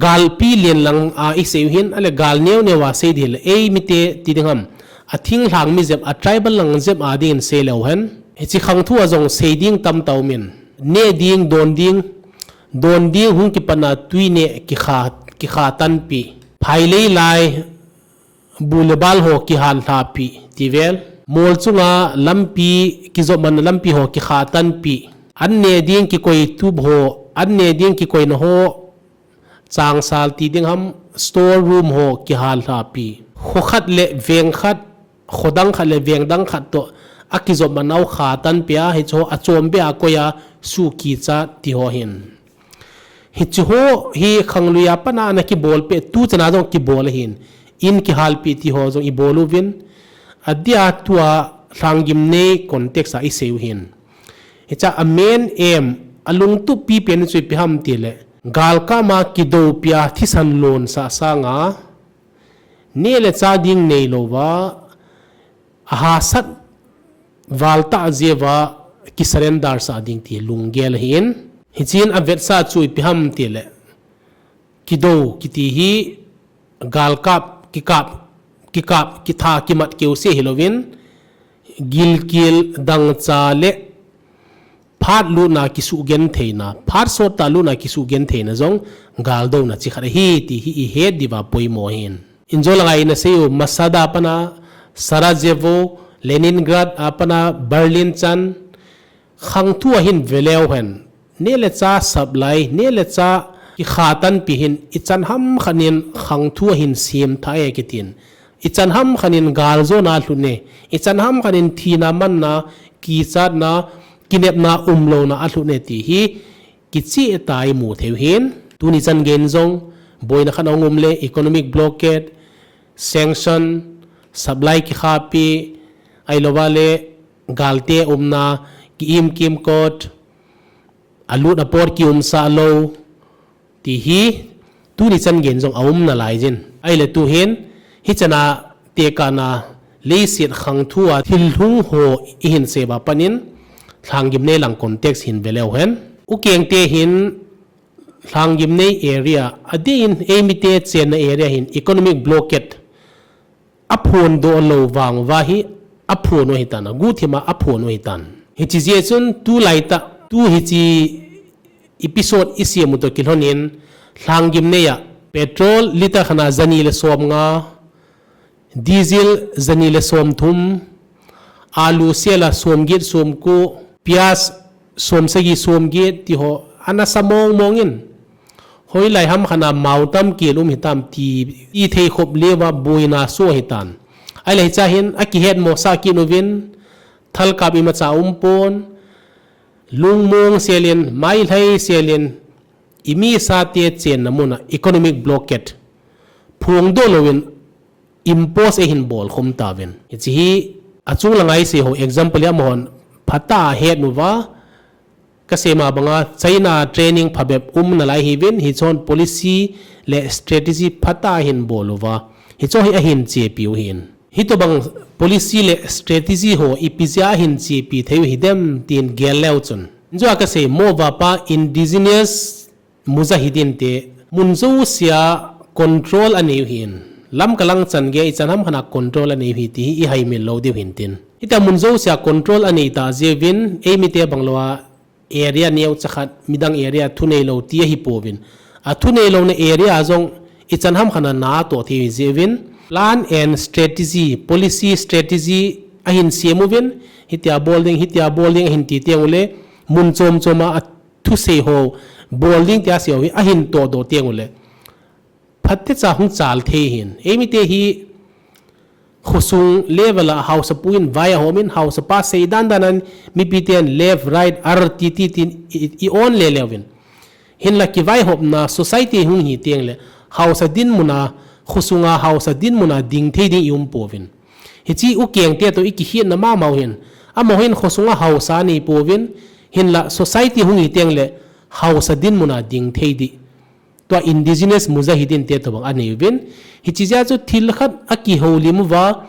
galpi len lang a i seiu hin, ahile gal neo neo a sei ding le, eimite ti ding ham. A thinglhang mi jep, a tribal lang jep a dingin sei leu hen. Hichi khangthua jong sei ding tamtah umin. Neh ding, don ding, don ding hung kipatna tui neh kikha, kikha tanpi. Phailei lai, bu le bal ho kihan lhapi, ti vel. Mol chunga lampi, kijopman lampi ho kikha tanpi. An neh ding kikoi tup ho, an neh ding kikoina ho, changsal ti ding ham, store room ho kihal lhapi. Kho khat le veng khat, kho dang khat le veng dang khat toh, akijopman a u kha tanpi a, hichu ho achom beh a koi a, suh kichat ti ho hin. Hichu ho hi khanglui a pat a ana kibol peh, tu chan a jong kibol ahin. In kihalpi ti ho jong i bol uvin. Adia tua lhanggimnei context a i sei u hin. Hicha a main aim, a lungtup pipen chu ipi ham ti le. Galkap a kidopi a thisan lon sah sanga, neh le chah ding neilou va, a hahsat val tah jeh uva ki surrender sah ding ti lunggel ahin. Hichun a vetsah chu ipi ham ti le. Kido kiti hi galkap, kikap, kikap, kitha, kimat keu se hilouvin, gilkel dangchah le phat lutna kisuh gentheina, phat sot tah lutna kisuh gentheina jong galdouna chi khat ahi ti hi i het diuva poimo ahin. Injo langa ina sei u, Masada a pat a, Sarajevo, Leningrad a pat a, Berlin chan, khangthu a hin veleu hen. Neh le chah supply, neh le chah kikha tanpi hin, ichan ham khat in khangthu a hin sem tha e kitin. Ichan ham khat in galjona alhut e. Ichan ham khat in thina manna, kichatna, kinepna umlouna alhut e ti hi kicheh tah a imu thei u hin. Tuni chan gei in jong, boina khat ahung um le, economic blockade, sanction, supply kikhapi, ahilouva le, galte umna, ki-im kimkot, alut apot kiumsah lou, ti hi, tuni chan gei in jong aum nalai jin. Ahile tu hin, hichan a tekahna leiset khangthu a thil hung ho i hin sei uva pat in, lhanggimnei lang context hin veleu hen. Ukeng te hin, lhanggimnei area, adeh in eimite chenna area hin, economic blockade, aphondoh lou vang uva hi, aphon u ahitan, aguhthim a aphon u ahitan. Hiche jeh chun tulai tah, tu hiche episode i sem u toh kilhon in, lhanggimnei a, petrol litre khat a jani le somnga, diesel jani le somthum, alu sela somget somko, pias somsagi somget ti ho, ana sa mong mong in. Hoilai ham khat a mao tam kel um hitam ti, ti thei khop leuva boina soh ahitan. Ahile hicha hin akihet mosah kit uvin, thalkap imacha umpon, lungmong sel in, mailhai sel in, imi sate chenna mun a economic blockade phongdoh louvin impose eihin bolkhum tauvin. Hiche hi achung langa i sei ho example hi amahon phatah a het uva, kasei ma banga China training phabep um nalai hiuvin, hiche hon policy le strategy phatah a ahin bol uva. Hiche hi ahin chepi u ahin. Hitobang policy le strategy ho ipi jeh a ahin chepi thei u hidem tin gel leu chun. Injo a kasei mo vapa indigenous mujahideen te mun jousea control anei u hin. Lamka lang chan gei ichan hamkhat a control anei u hi ti hi ihaimil lou diu hin tin. Hitia mun jousea control anei ta jeh uvin eimite bang lou a area neocha khat midang area thuneilou ti ahi pouvin. Athuneilou na area jong ichan hamkhat a natoh thei u hi jeh uvin. Plan and strategy, policy strategy ahin sem uvin. Hitia bol ding, hitia bol ding ahin ti teng ule. Mun chom chom a athusei ho bol ding tia asei u hi ahin todoh teng ule. Phatecha hung chal thei hin. Eimite hi khosung level a haosapu in vai ahom in haosapa sei dandan in mipiten left, right, R T T tin i, i on lele uvin. Hinla kivaihopna society hung hi teng le haosa dinmun a, khosunga haosa dinmun a ding thei ding i um pouvin. Hiche u keng te toh i kikhetna mama u hin. Amaho hin khosunga haosa nei pouvin, hinla society hung hi teng le haosa dinmun a ding thei ding. Tua indigenous mujahideen te tobang anei uvin. Hiche jeh a chu thil khat akihoulim uva,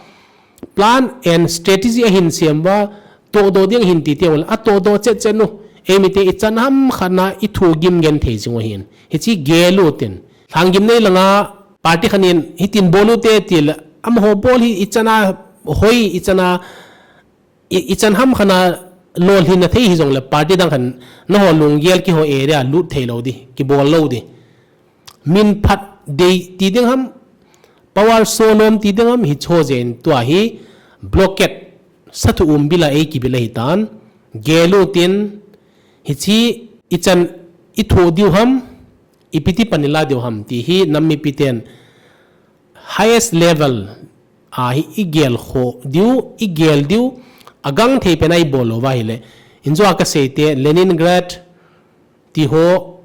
plan and strategy ahin sem uva, todoh ding ahin ti teng ule, atodoh chet chet u. Eimite ichan hamkhat a ithu gim genthei jing u ahin. Hiche gel u tin. Lhanggimnei langa party khat in hitin bol u te ti le, amaho bol hi ichan a hoi, ichan a I, ichan hamkhat a lolhinna thei hijong le party dang khat in naho lunggel kihou area lut thei lou di, kibol lou di. Min phat dei ti ding ham, power show nom ti ding ham, hicho jeh in tua hi blockade sathu um bila ei kibil ahitan, gel u tin, hiche ichan ithoh diu ham, ipi ti pan ila diu ham ti hi nam mipiten highest level a hi igel kho diu, igel diu, agang thei pen a ibol lou uva ahile. Injo a kasei te, Leningrad, ti ho,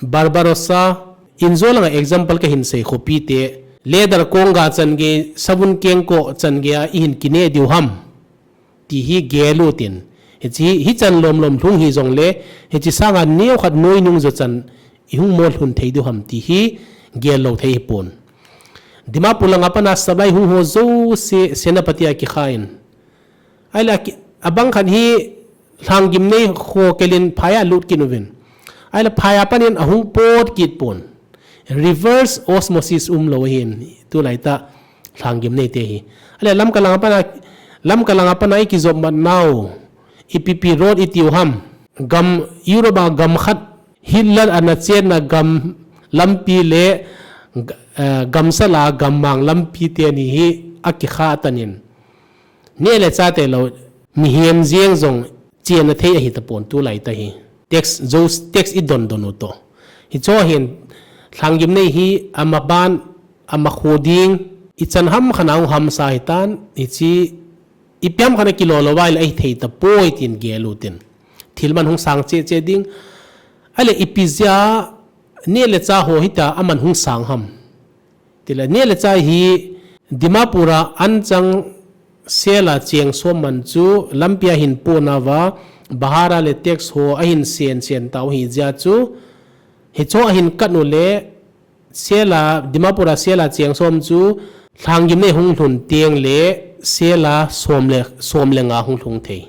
Barbarossa, injo langa example kahin sei khopi te, Leather Konga chan gei, savun kengkoh chan gei a ihin kine diu ham. Ti hi gel u tin. Hiche hi, hichan lom lom lhung hijong le, hiche sanga neokhat noi nung jo chan ihung mo lhun thei diu ham ti hi gel lou thei hipon. Dimapur langa pana supply hung ho jouse Senapati a kikha in. Ahile aki, abang khat hi Lhanggimnei kho kel in phai a lut kit uvin. Ahile phai a panin ahung pot kit pon. Reverse osmosis um lou ahin, tulai tah Lhanggimnei te hi. Ahile Lamka langa pana, Lamka langa pana ikijop mat nau, ipi pi road itiu ham. Gam, Europe a gam khat, Hitler ana chenna gam lampi le, eh, gamsala gammang lampi teni hi akikha tan in. Neh le chah tilou, mihem jeng jong chenna thei ahi tapon tulai tah hi. Tax, jo, tax idon don u toh. Hicho hin, Lhanggimnei hi amaban, amakho ding, ichan hamkhat a hung hamsa ahitan, hiche, ipi hamkhat a kilo lou uva ahile ahithei tapoi tin gel u tin. Thil man hung sang cheh cheh ding. Ahile ipi jeh a, neh le chah ho hitia aman hung sang ham. Tile neh le chah hi Dimapur a anchang sela cheng som man chu lampi a hin pona uva, bahara le tax ho ahin sen sen tau hi jeh a chu, hicho ahin kat u le, sela, Dimapur a sela cheng som chu Lhanggimnei hung lhun teng le sela som le, som le nga hung lhung thei.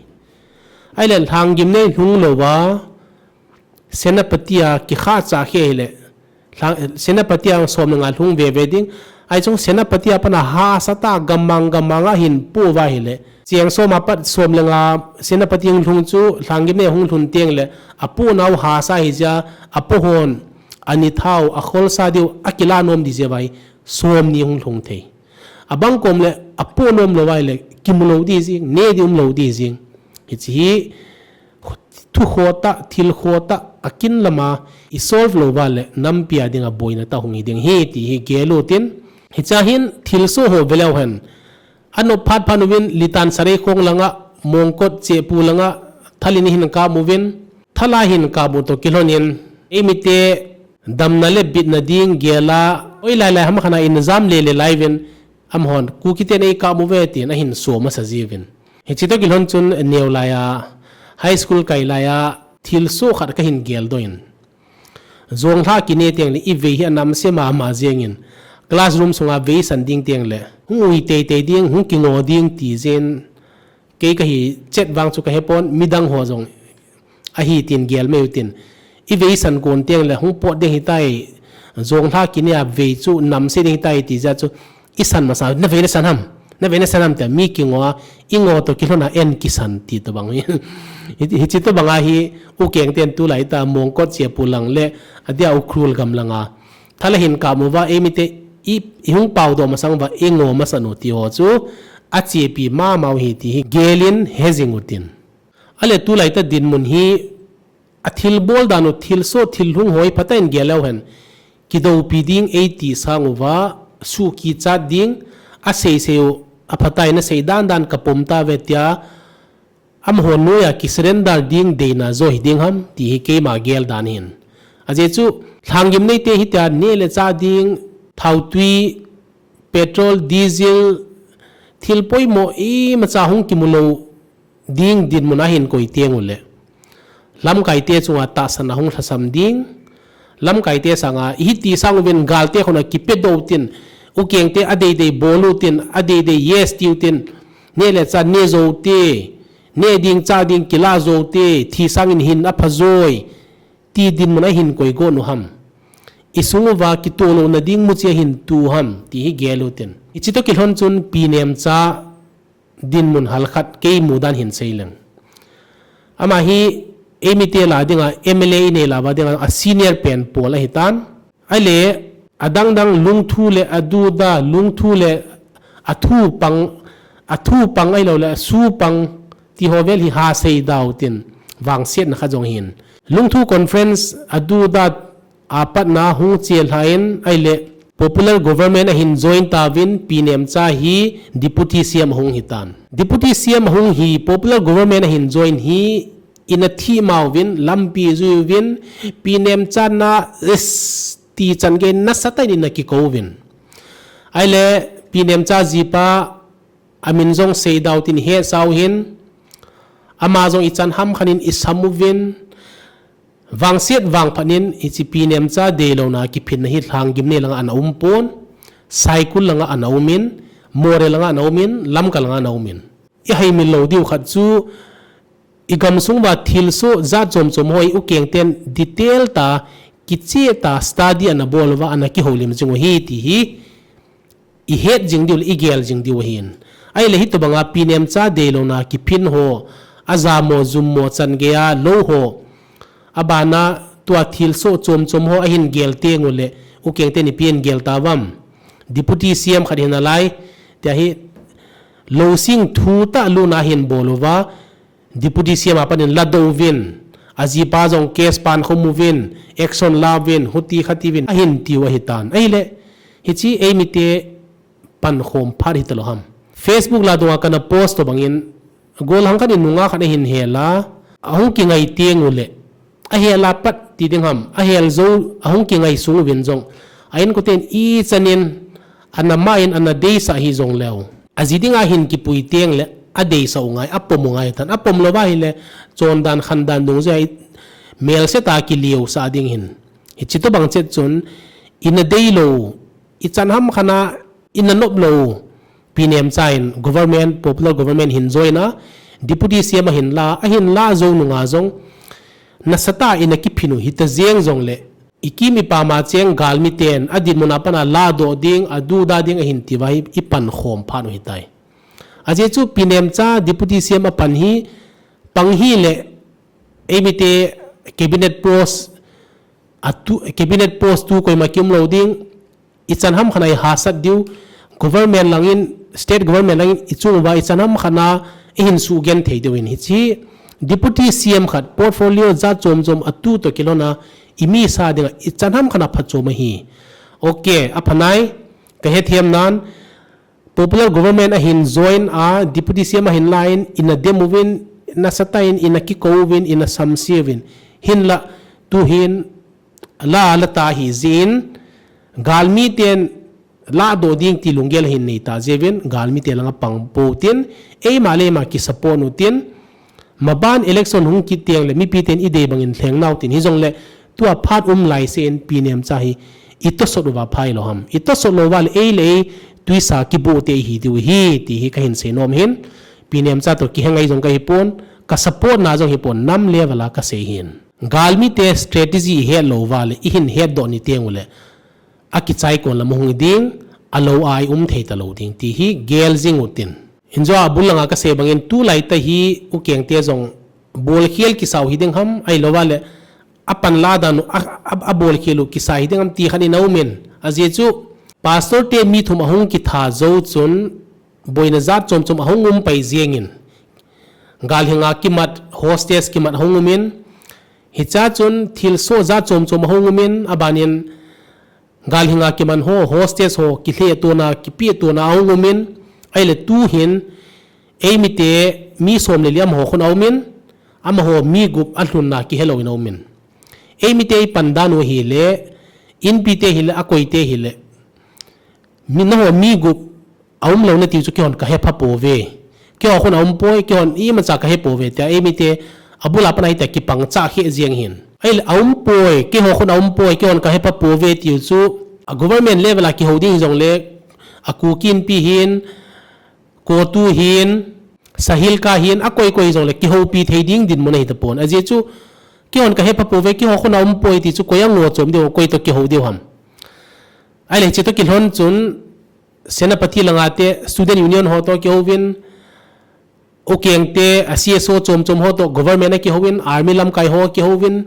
Ahile Lhanggimnei lhung lou uva, Senapati a kikha cha khe hile, Lhang, Senapati a som le nga lhung ve ve ding. Ahi chung Senapati a pana hahsa tah gammang gammang a hin po uva ahile. Cheng som a pat som le nga Senapati hung lhung chu Lhanggimnei hung lhun teng le apo nau hahsa hi jeh a apo hon ani thau akholsa diu akila nom di jeh uva hi som ni hung lhung thei. Abang kom le apo nom lou uva ahile kimu lou di jing, neh di um lou di jing. Hiche hi thu kho tah, thil kho tah, akin lama i solve lou uva le, nampi a dinga boina tah hung hi ding ahi ti hi gel u tin. Hiche a hin thilsoh ho ve leu hen. Anop phat phat uvin Litan Sareikhong langa, Mongkot Chepu langa, thal in ihin kap uvin, thal a hin kap u toh kilhon in, eimite damna le bitna ding gel a, oi lai lai ham khat a in jam le le lai uvin, amahon, Kuki ten eikap uve tin ahin so masa jiuvin. Hiche toh kilhon chun neo lai a, high school kai lai a, thilsoh khat kahin geldoh in. Jonglha kine teng le ivei hi anamse mama jeng in. classroom sunga veisan ding teng le hung ui teitei ding, hung kingo ding ti jin, kei kahi chet vang chu kahepon, midang ho jong ahi tin gel mai u tin. I veisan kon teng le hung pot ding hitai, jonglha kinea vei chu namse ding hitai ti jeh chu, i san masa, na vei na san ham, na vei na san ham tia mi kingo a, i ngo to kilhon a en kisan ti tobang hi. Hichi tobang a hi, u keng ten tulai ta Mongkot Chepu lang le, adia Ukhrul gam langa thala hin kamu va, eimite i, i hung pau do masang va, i ngo masa nu ti ho chu, achepi mamau hi ti hi, gelin hejing u tin. Ale tulai ta dinmun hi, athil bol dan u, thil so, thil hung hoi, phatai in gel leu hen. Kidopi ding eiti sang uva, suki chat ding, asei sei u, aphatai na sei dan dan kapom ta ve tia, amaho noiya kisurrender ding deina jo hi ding ham, ti hi keima gel dan hin. Ajeh chu, lhanggim neite hitia, ne le cha ding, thautui, petrol, diesel, thil poimo imacha hung kimu lou ding dinmun a hin koi teng u le, lamkaite chunga tahsan a hung lhasam ding, lamkaite sanga, i hiti sang uvin galte khona kipe do u tin, u kengte adeidei bol u tin, adeidei yes ti u tin, ne le cha ne jou te, ne ding cha ding kila jou te, thi sangin hin apha joi, ti dinmun a hin koi go nu ham. I sung uva kitoh louna ding muchi a hin tu ham, ti hi gel u tin. Hichi to kilhon chun Pi Nemcha dinmun hal khat kei mu dan hin sei leng. Ama hi eimite la dinga M L A i nei la va dinga a senior pen pol ahi tan. Ahile adang dang lungthu le aduda, lungthu le athu pang, athu pang ahilou le asu pang ti ho vel hi ha sei dau tin vangsiatna kha jong hin. Lungthu conference aduda apatna hung chel lha in ahile popular government ahin join tauvin Pi Nemcha hi deputy C M ahung hi tan. Deputy C M ahung hi popular government ahin join hi ina thi mau vin, lampi jui vin, Pi Nemcha na is ti chan gei nasatah in ina kikou vin. Ahile Pi Nemcha jipa amin jong sei dau tin he sau hin, ama jong i chan ham khan in i sam u vin, vangsiat vangphat in hichi Pi Nemcha deilouna kiphinna hi lhanggim nei langa ana um pon, Saikul langa ana um in, Moreh langa ana um in, Lamka langa ana um in. I haimil lou diu khat chu, i gamsung uva thilsoh jat chom chom ho hi u keng ten detail ta, kicheh ta, study ana bol uva, ana kihoulim jing u hi ti hi, i het jing diu le, i gel jing diu ahin. Ahile hitobanga Pi Nemcha deilouna kiphin ho, ajamo, jummo, chan gei a lou ho, abana tua thilsoh chom chom ho ahin gel teng u le, u keng ten ipi in gel tavam. Deputy C M khat hin alai, tia hi, lou sing thu tah luna hin bol uva, Deputy C M a panin la do uvin, ajipa jong case pan khom uvin, action la uvin, huti khati uvin, ahin tiu ahi tan. Ahile, hichi eimite pankhom phat hita lou ham. Facebook la dunga kana post to bangin, golhang khat in nunga khat ahin hela, ahung kingai teng u le, ahel a pat ti ding ham, ahel jou, ahung kingai sung uvin jong, a inkoten i chanin, ana ma in, ana deisah hi jong leu. Aji dinga hin kipui teng le, adeisah u ngai, apom u ngai tan, apom lou va hile, chondan khandan dungjuia melset a kiliu sah ding hin. Hichi tobang chet chun, ina deilou, i chan ham khan a, ina nop lou, Pi Nemcha in government, popular government hin join a, Deputy C M ahin la, ahin la jou nunga jong, nasatah ina kiphin u hita jeng jong le, i kim i pam a cheng galmi ten, adinmun a pat a ladoh ding, aduda ding ahin ti uva hi, i pankhom phat u hitai. Ajeh chu Pi Nemcha Deputy C M apan hi, pang hile, eimite cabinet post, atu, cabinet post tu koima kium lou ding, i chan ham khan a i hahsat diu, government langin, state government langin, i chung uva i chan ham khan a, i hin sugen thei diu in hichi, Deputy C M khat, portfolio jat chom chom atu to kilhon a, i mi sa dinga, i chan ham khan a phatchom ahi. Ok, apha nai, ka hethem nan, popular government ahin join a, Deputy C M ahin la in, ina dem uvin, nasatah in, ina kikou uvin, ina samse uvin. Hinla, tu hin, la, la ta hi jin, galmi ten, ladoh ding ti lunggel hin nei ta jeh uvin, galmi te langa pang pou tin, eima le eima kisupport u tin, maban election hung kit teng le, mipi ten i dei bangin lheng nau tin, hi jong le, tua phat um lai se in Pi Nemcha hi, I tosot uva phai lou ham. I tosot lou uva le ei le ei tuisa kibu te hi diu hi ti hi kahin sei nom hin. Pi Nemcha toh kihengai jong kahi pon, ka support na jong hi pon, nam level a kasei hin. Galmi te strategy i het lou uva le, i hin het doh ni teng u le, a kichai kon lam hung ding, a lou a i um thei ta lou ding ti hi gel jing u tin. Injo a bul langa kasei bangin tulai ta hi u keng te jong bolkhel kisau hi ding ham, ahilou uva le, a panla dan u, a, a, a bolkhel u kisa hi ding ham ti khan in a um in. A jeh chu, pastor te mi thum ahung kitha jou chun, boina jat chom chom ahung um pai jeng in. Galhinga kimat, hostage kimat ahung um in. Hicha chun thilsoh jat chom chom ahung um in, a ban in, Galhinga kiman ho, hostage ho, kihleh tona, kipeh tona ahung um in, ahile tu hin, ei mite mi som le li amaho khun a um in, amaho mi gup a lhunna kihe lou in a um in. Ei mite i pan dan u hi le, inpi te hi le, a koi te hi le, mi, nangho mi gup a um lou na ti chu keihon ka hepha pouve. Keiho khun a um poi, keihon imacha ka he pouve tia, ei mite a bul a pan a hi tia kipang cha khe jeng hin. Ahile a um poi, keiho khun a um poi, keihon ka hepha pouve ti chu a government level a kihou ding jong le, a Kuki Inpi hin, CoTU hin, SAHILCA hin, a koi koi jong le kihoupi thei ding dinmun ahi tapon. A jeh chu, keihon ka hepha pouve, keiho khun a um poi ti chu koi a ngo chom diu, koi toh kihou diu ham. Ahile hiche toh kilhon chun, Senapati langa te student union ho toh kihouvin, u keng te a C S O chom chom ho toh government a kihouvin, army lamkai ho a kihouvin,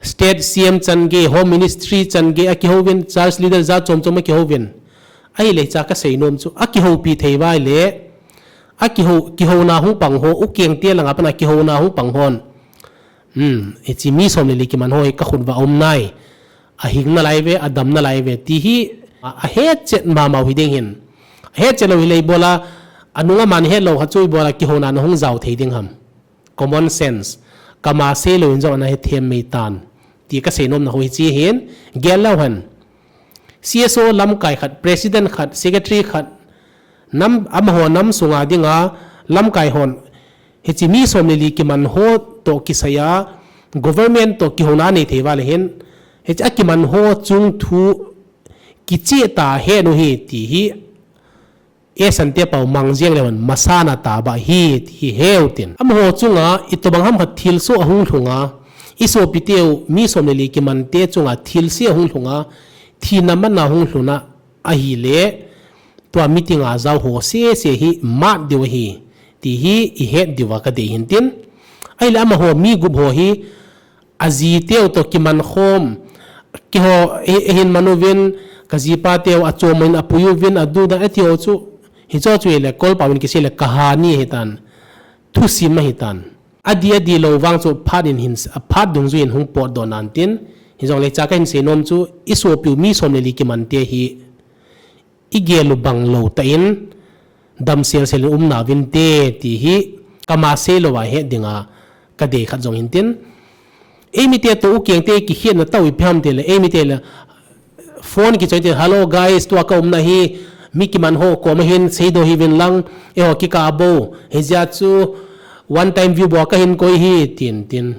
state C M chan gei, home ministry chan gei a kihouvin, church leader jat chom chom a kihouvin. Ahile hicha kasei nom chu, a kihoupi thei uva le, a kihou, kihouna hung pang ho, u keng te langa pan a kihouna hung pang hon. Hmm, hiche mi som le li kiman ho hi ka khut uva um nai. A hing nalai ve, a dam nalai ve, ti hi a, a hetchet mama u hi ding hin. A hetchet lou hi le ibola, a nung a man het lou kha chu ibola kihouna na hung jao thei ding ham. Common sense. Kama sei lou in jong ana hethem mei tan. Ti kasei nom na ho hiche hin, gel lou hen. C S O lamkai khat, president khat, secretary khat, nam, amaho nam sunga dinga lamkai hon, hiche mi som le li kiman ho toh kisai a, government toh kihouna nei thei uva le hin, hiche a kiman ho chung thu kicheh tah a he u hi ti hi, Esan te pau mang jeng leu hen masanga tah ba hi, hi heu tin. Amaho chunga itobang ham khat thilsoh ahung lhunga, i sopi teu mi som le li kiman te chunga thilse ahung lhunga, thina mana hung lhuna ahile, tua meeting a jao ho sese hi mat diu ahi, ti hi i het diuva ka dei hin tin. Ahile amaho mi gup ho hi, a ji teu toh kiman khom, keiho, e, e hin man uvin, ka jipa teu a chom in a pui uvin, a du dan, a ti ho chu, hicho chu ile, Kawl pau in kisei le, kahani ahi tan, thusim ahi tan. A di, a di lou vang chu, phat in hin, a phat dungjui in hung potdoh nan tin, hijongle cha ka hin sei nom chu, i sopiu mi som le li kiman te hi, i gel u bang lou tah in, damsel sel in um nauvin te, ti hi, kama sei lou a het dinga, ka dei khat jong hin tin. Eimi te toh u keng te kikhetna tah u ipi ham ti le, eimi te le, phone kichoi te, "Hello guys, tua ka umna hi, mi kiman ho koma hin seidoh hih uvin lang, eiho kikah a bou, hijeh chun one time view bou ka hin koi hi," tin, tin.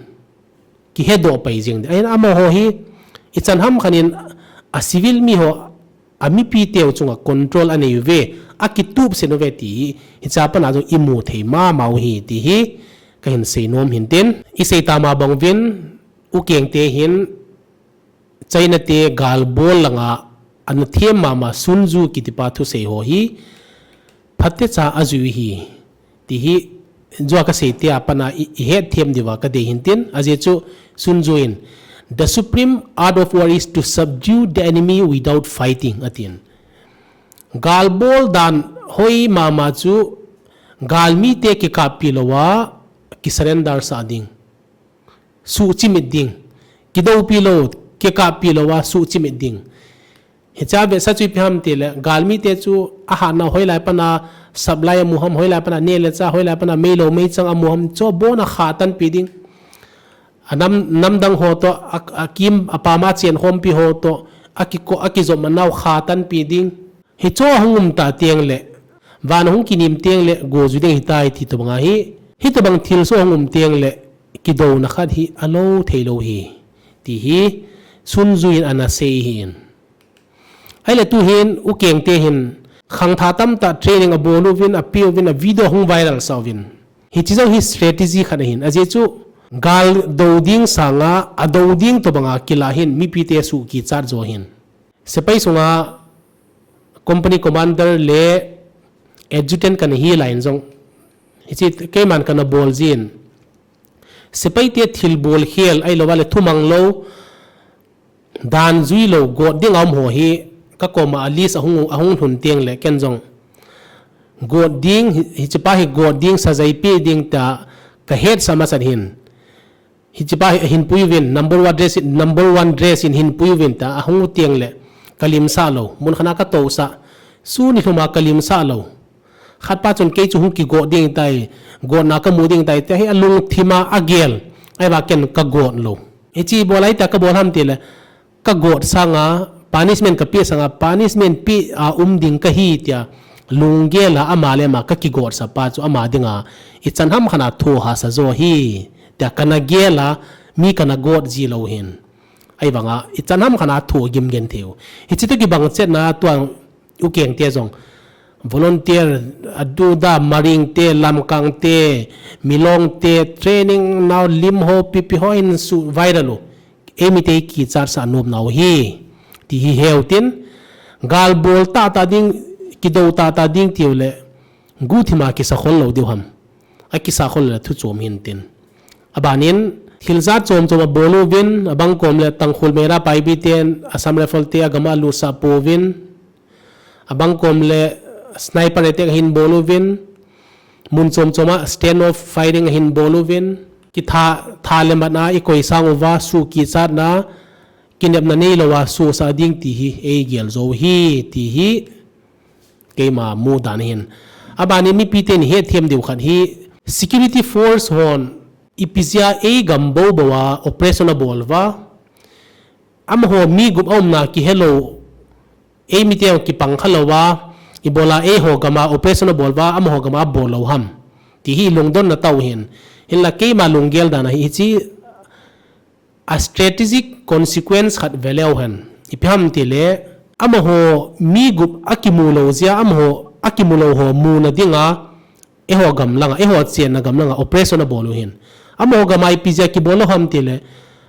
Kihedoh pai jeng ding. Ahin amaho hi, ichan ham khat in a civil mi ho, a mipi teu chunga control anei uve, akitup sen uve ti hi, hicha pana jong imu thei mama u hi ti hi, ka hin sei nom hin tin. I sei tama bang uvin, u keng te hin, China te gal bol langa, ana them mama Sun Tzu kiti pa thusei ho hi, phatecha ajui hi, ti hi, jua ka sei te a pana i, i het them diuva ka dei hin tin, ajeh chu Sun Tzu in, "The supreme art of war is to subdue the enemy without fighting," atin. Gal bol dan hoi mama chu, galmi te kikappi louva, ki surrender sah ding. Suhchimit ding. Kidoupi lou, kikappi louva, suhchimit ding. Hicha vetsah chu ipi ham ti le, galmi te chu ahatna hoilai pana supply amu ham, hoilai pana neh le chah, hoilai pana meilou meichang amu ham, chu abon a khatan pi ding. Anam, namdang ho toh, a, akim, apam a chen khompi ho toh, akiko, akijom anau khatan pi ding. Hicho ahung um ta teng le, van ahung kinim teng le, go ju ding hitai ti tobang ahi. Hitobang thilsoh ahung um teng le, kidouna khat hi alou thei lou hi. Ti hi, Sun Tzu in ana sei ahin. Ahile tuhin, u Kengte hin, khangthah tamtah training abol uvin, ape uvin, a video hung viral sa uvin. Hiche jong hi strategy khat ahin. Ajeh chu, gal do ding sanga, ado ding tobanga kilah hin, mipite suh kichat jo ahin. Sepai sunga, company commander le adjutant kana hi lai in jong. Hiche keiman kana bol jin. Sepaite thilbol khel, ahilouva le thumang lou, dan jui lou, got ding a um ho hi, ka koma a list ahung, ahung lhun teng le, ken jong. Got ding, hi, hichepa hi got ding, sajai pe ding tia, ka hetsah masat hin. Hichepa hi, hin pui uvin, number one dress, number one dress in hin pui uvin tia, ahung u teng le, ka limsah lou, mun khat a ka tousah, sun ni lhum a ka limsah lou. Khatpa chun kei chu hung kigot ding tai, gotna ka mu ding tai, tia hi alungthim a agel, ahivang ken ka got lou. Hiche bol a itia ka bol ham tile, ka got sanga, punishment ka pe sanga, punishment pe a um ding ka hi tia, lunggel a ama le ama ka kigotsah pa chu ama dinga, ichan ham khat a thu hahsa jo ahi, tia kana gel a, mi kana got ji lou hin. Ahivanga, ichan ham khat a thu gim genthei u. Hiche toh kibang chetna tua u Kengte jong. Volunteer, adu da, Maringte, Lamkangte, Milongte, training nau lim ho, pipi ho in suh viral u. Eimite kichatsah nom nau hi. Ti hi heu tin. Gal bol tahtah ding, kido tahtah ding tiu le. Guhthim a kisa khol lou diu ham. Akisa khol le thu chom hin tin. Abanin, thil jat chom chom abol uvin, abang kom le Tangkhul Meira Paibi ten, Assam Rifle te agam a lutsah pouvin, abang kom le sniper attack ahin bol uvin, mun chom chom a stand off firing ahin bol uvin, kitha, tha le mat a i koi sang uva, suh kichatna, kinepna neilou a, suhsah ding ti hi, ei gel jou hi, ti hi, keima mu dan ahin. Abanin mipi ten hethem diu khat hi, security force hon, ipi jeh a ei gam bou bou a, operation abol uva, amaho mi gup a umna kihelou, eimite kipang kha lou a, ibola eiho gam a operation abol uva, amaho gam a abol lou ham. Ti hi lungdonna tah u hin. Hinla keima lunggel dan ahi hiche a strategic consequence khat veleu hen. Ipi ham tile, amaho mi gup akimu lou jeh a, amaho akimu lou ho muna dinga, eiho gam langa, eiho chenna gam langa, operation abol u hin. Amaho gam a ipi jeh a kibol lou ham tile,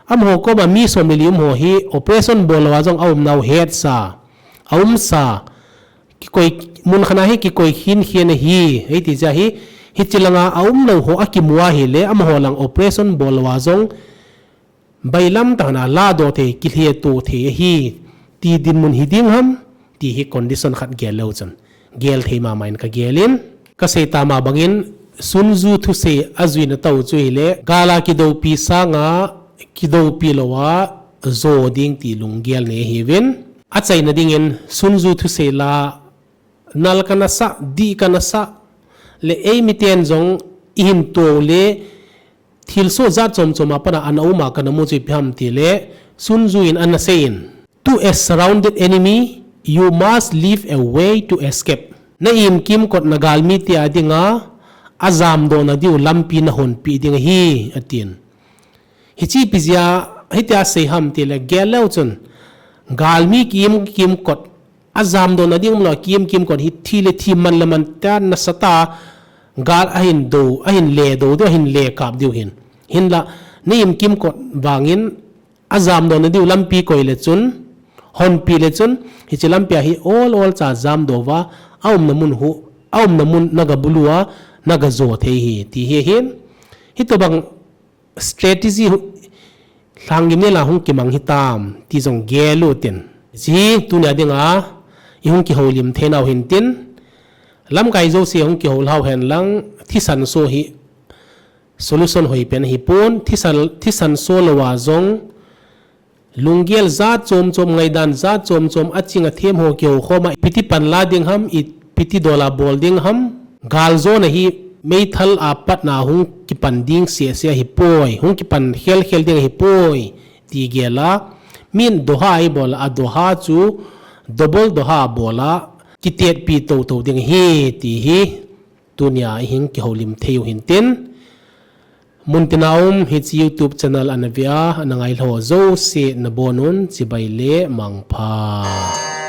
amaho koma mi som le li um ho hi, operation bol lou a jong aumnau hetsa, aumsa, kikoi, mun khat a hi kikoi khin khin ahi, hiti jeh a hi, hiche langa aum lou ho akimu ahile, amaho lang operation bol lou a jong, bailam tah a ladoh thei, kilheto thei ahi, ti dinmun hi ding ham, ti hi condition khat gel leu chun. Gel thei mama in ka gel in. Ka sei tama bangin, Sun Tzu thusei ajuina tah u chu hile, gal a kidopi sanga, kidopi lou a, jo ding ti lunggel nei ahiuvin. Achaina dingin, Sun Tzu thusei la, nal kana sah, dih kana sah, le eimiten jong ihin tou le, thilsoh jat chom chom a pat a ana um a kana mu chu ipi ham tile, Sun Tzu in ana sei in, to a surrounded enemy, you must leave a way to escape. Na im kimkot na galmite a dinga, ajamdoh na diu lampi na honpeh ding ahi, atin. Hiche ipi jeh a, hitia sei ham tile gel leu chun, galmi ki im kimkot, ajamdoh na ding umlou a ki im kimkot hi thi le thi man le man tia nasatah a, gal ahin do, ahin ledo diu, ahin lekap diu hin. Hinla, na im kimkot vangin, ajamdoh na diu lampi koi le chun, honpeh le chun, hiche lampi a hi ol ol cha jamdoh uva, aumna mun hu, aumna mun na gabulu a, na gajo thei hi, ti hi ahin. Hitobang strategy hu-, lhanggim nela hung kimang hitam, ti jong gel u tin. Hiche hi tunia dinga, i hung kihoulim theinau hin tin, lamkai jouse hung kihoulhau hen lang, thisan so hi solution hoipen ahipon, thisan, thisan so lou a jong, lunggel jat chom chom, ngaidan jat chom chom, aching athem ho kihoukhom a, ipi ti panla ding ham, ipi ti dol a bol ding ham, galjona hi meithal a patna hung kipan ding seh seh ahipoi, hung kipan khel khel ding ahipoi, ti gel a, min doha ibol a, adoha chu double doha abol a, kitetpi tou tou ding ahi, ti hi, tunia i hung kihoulim thei u hin tin. Muntina um hiche YouTube channel ana vea, ana ngailhah jouse nabonun chibai le mangpha.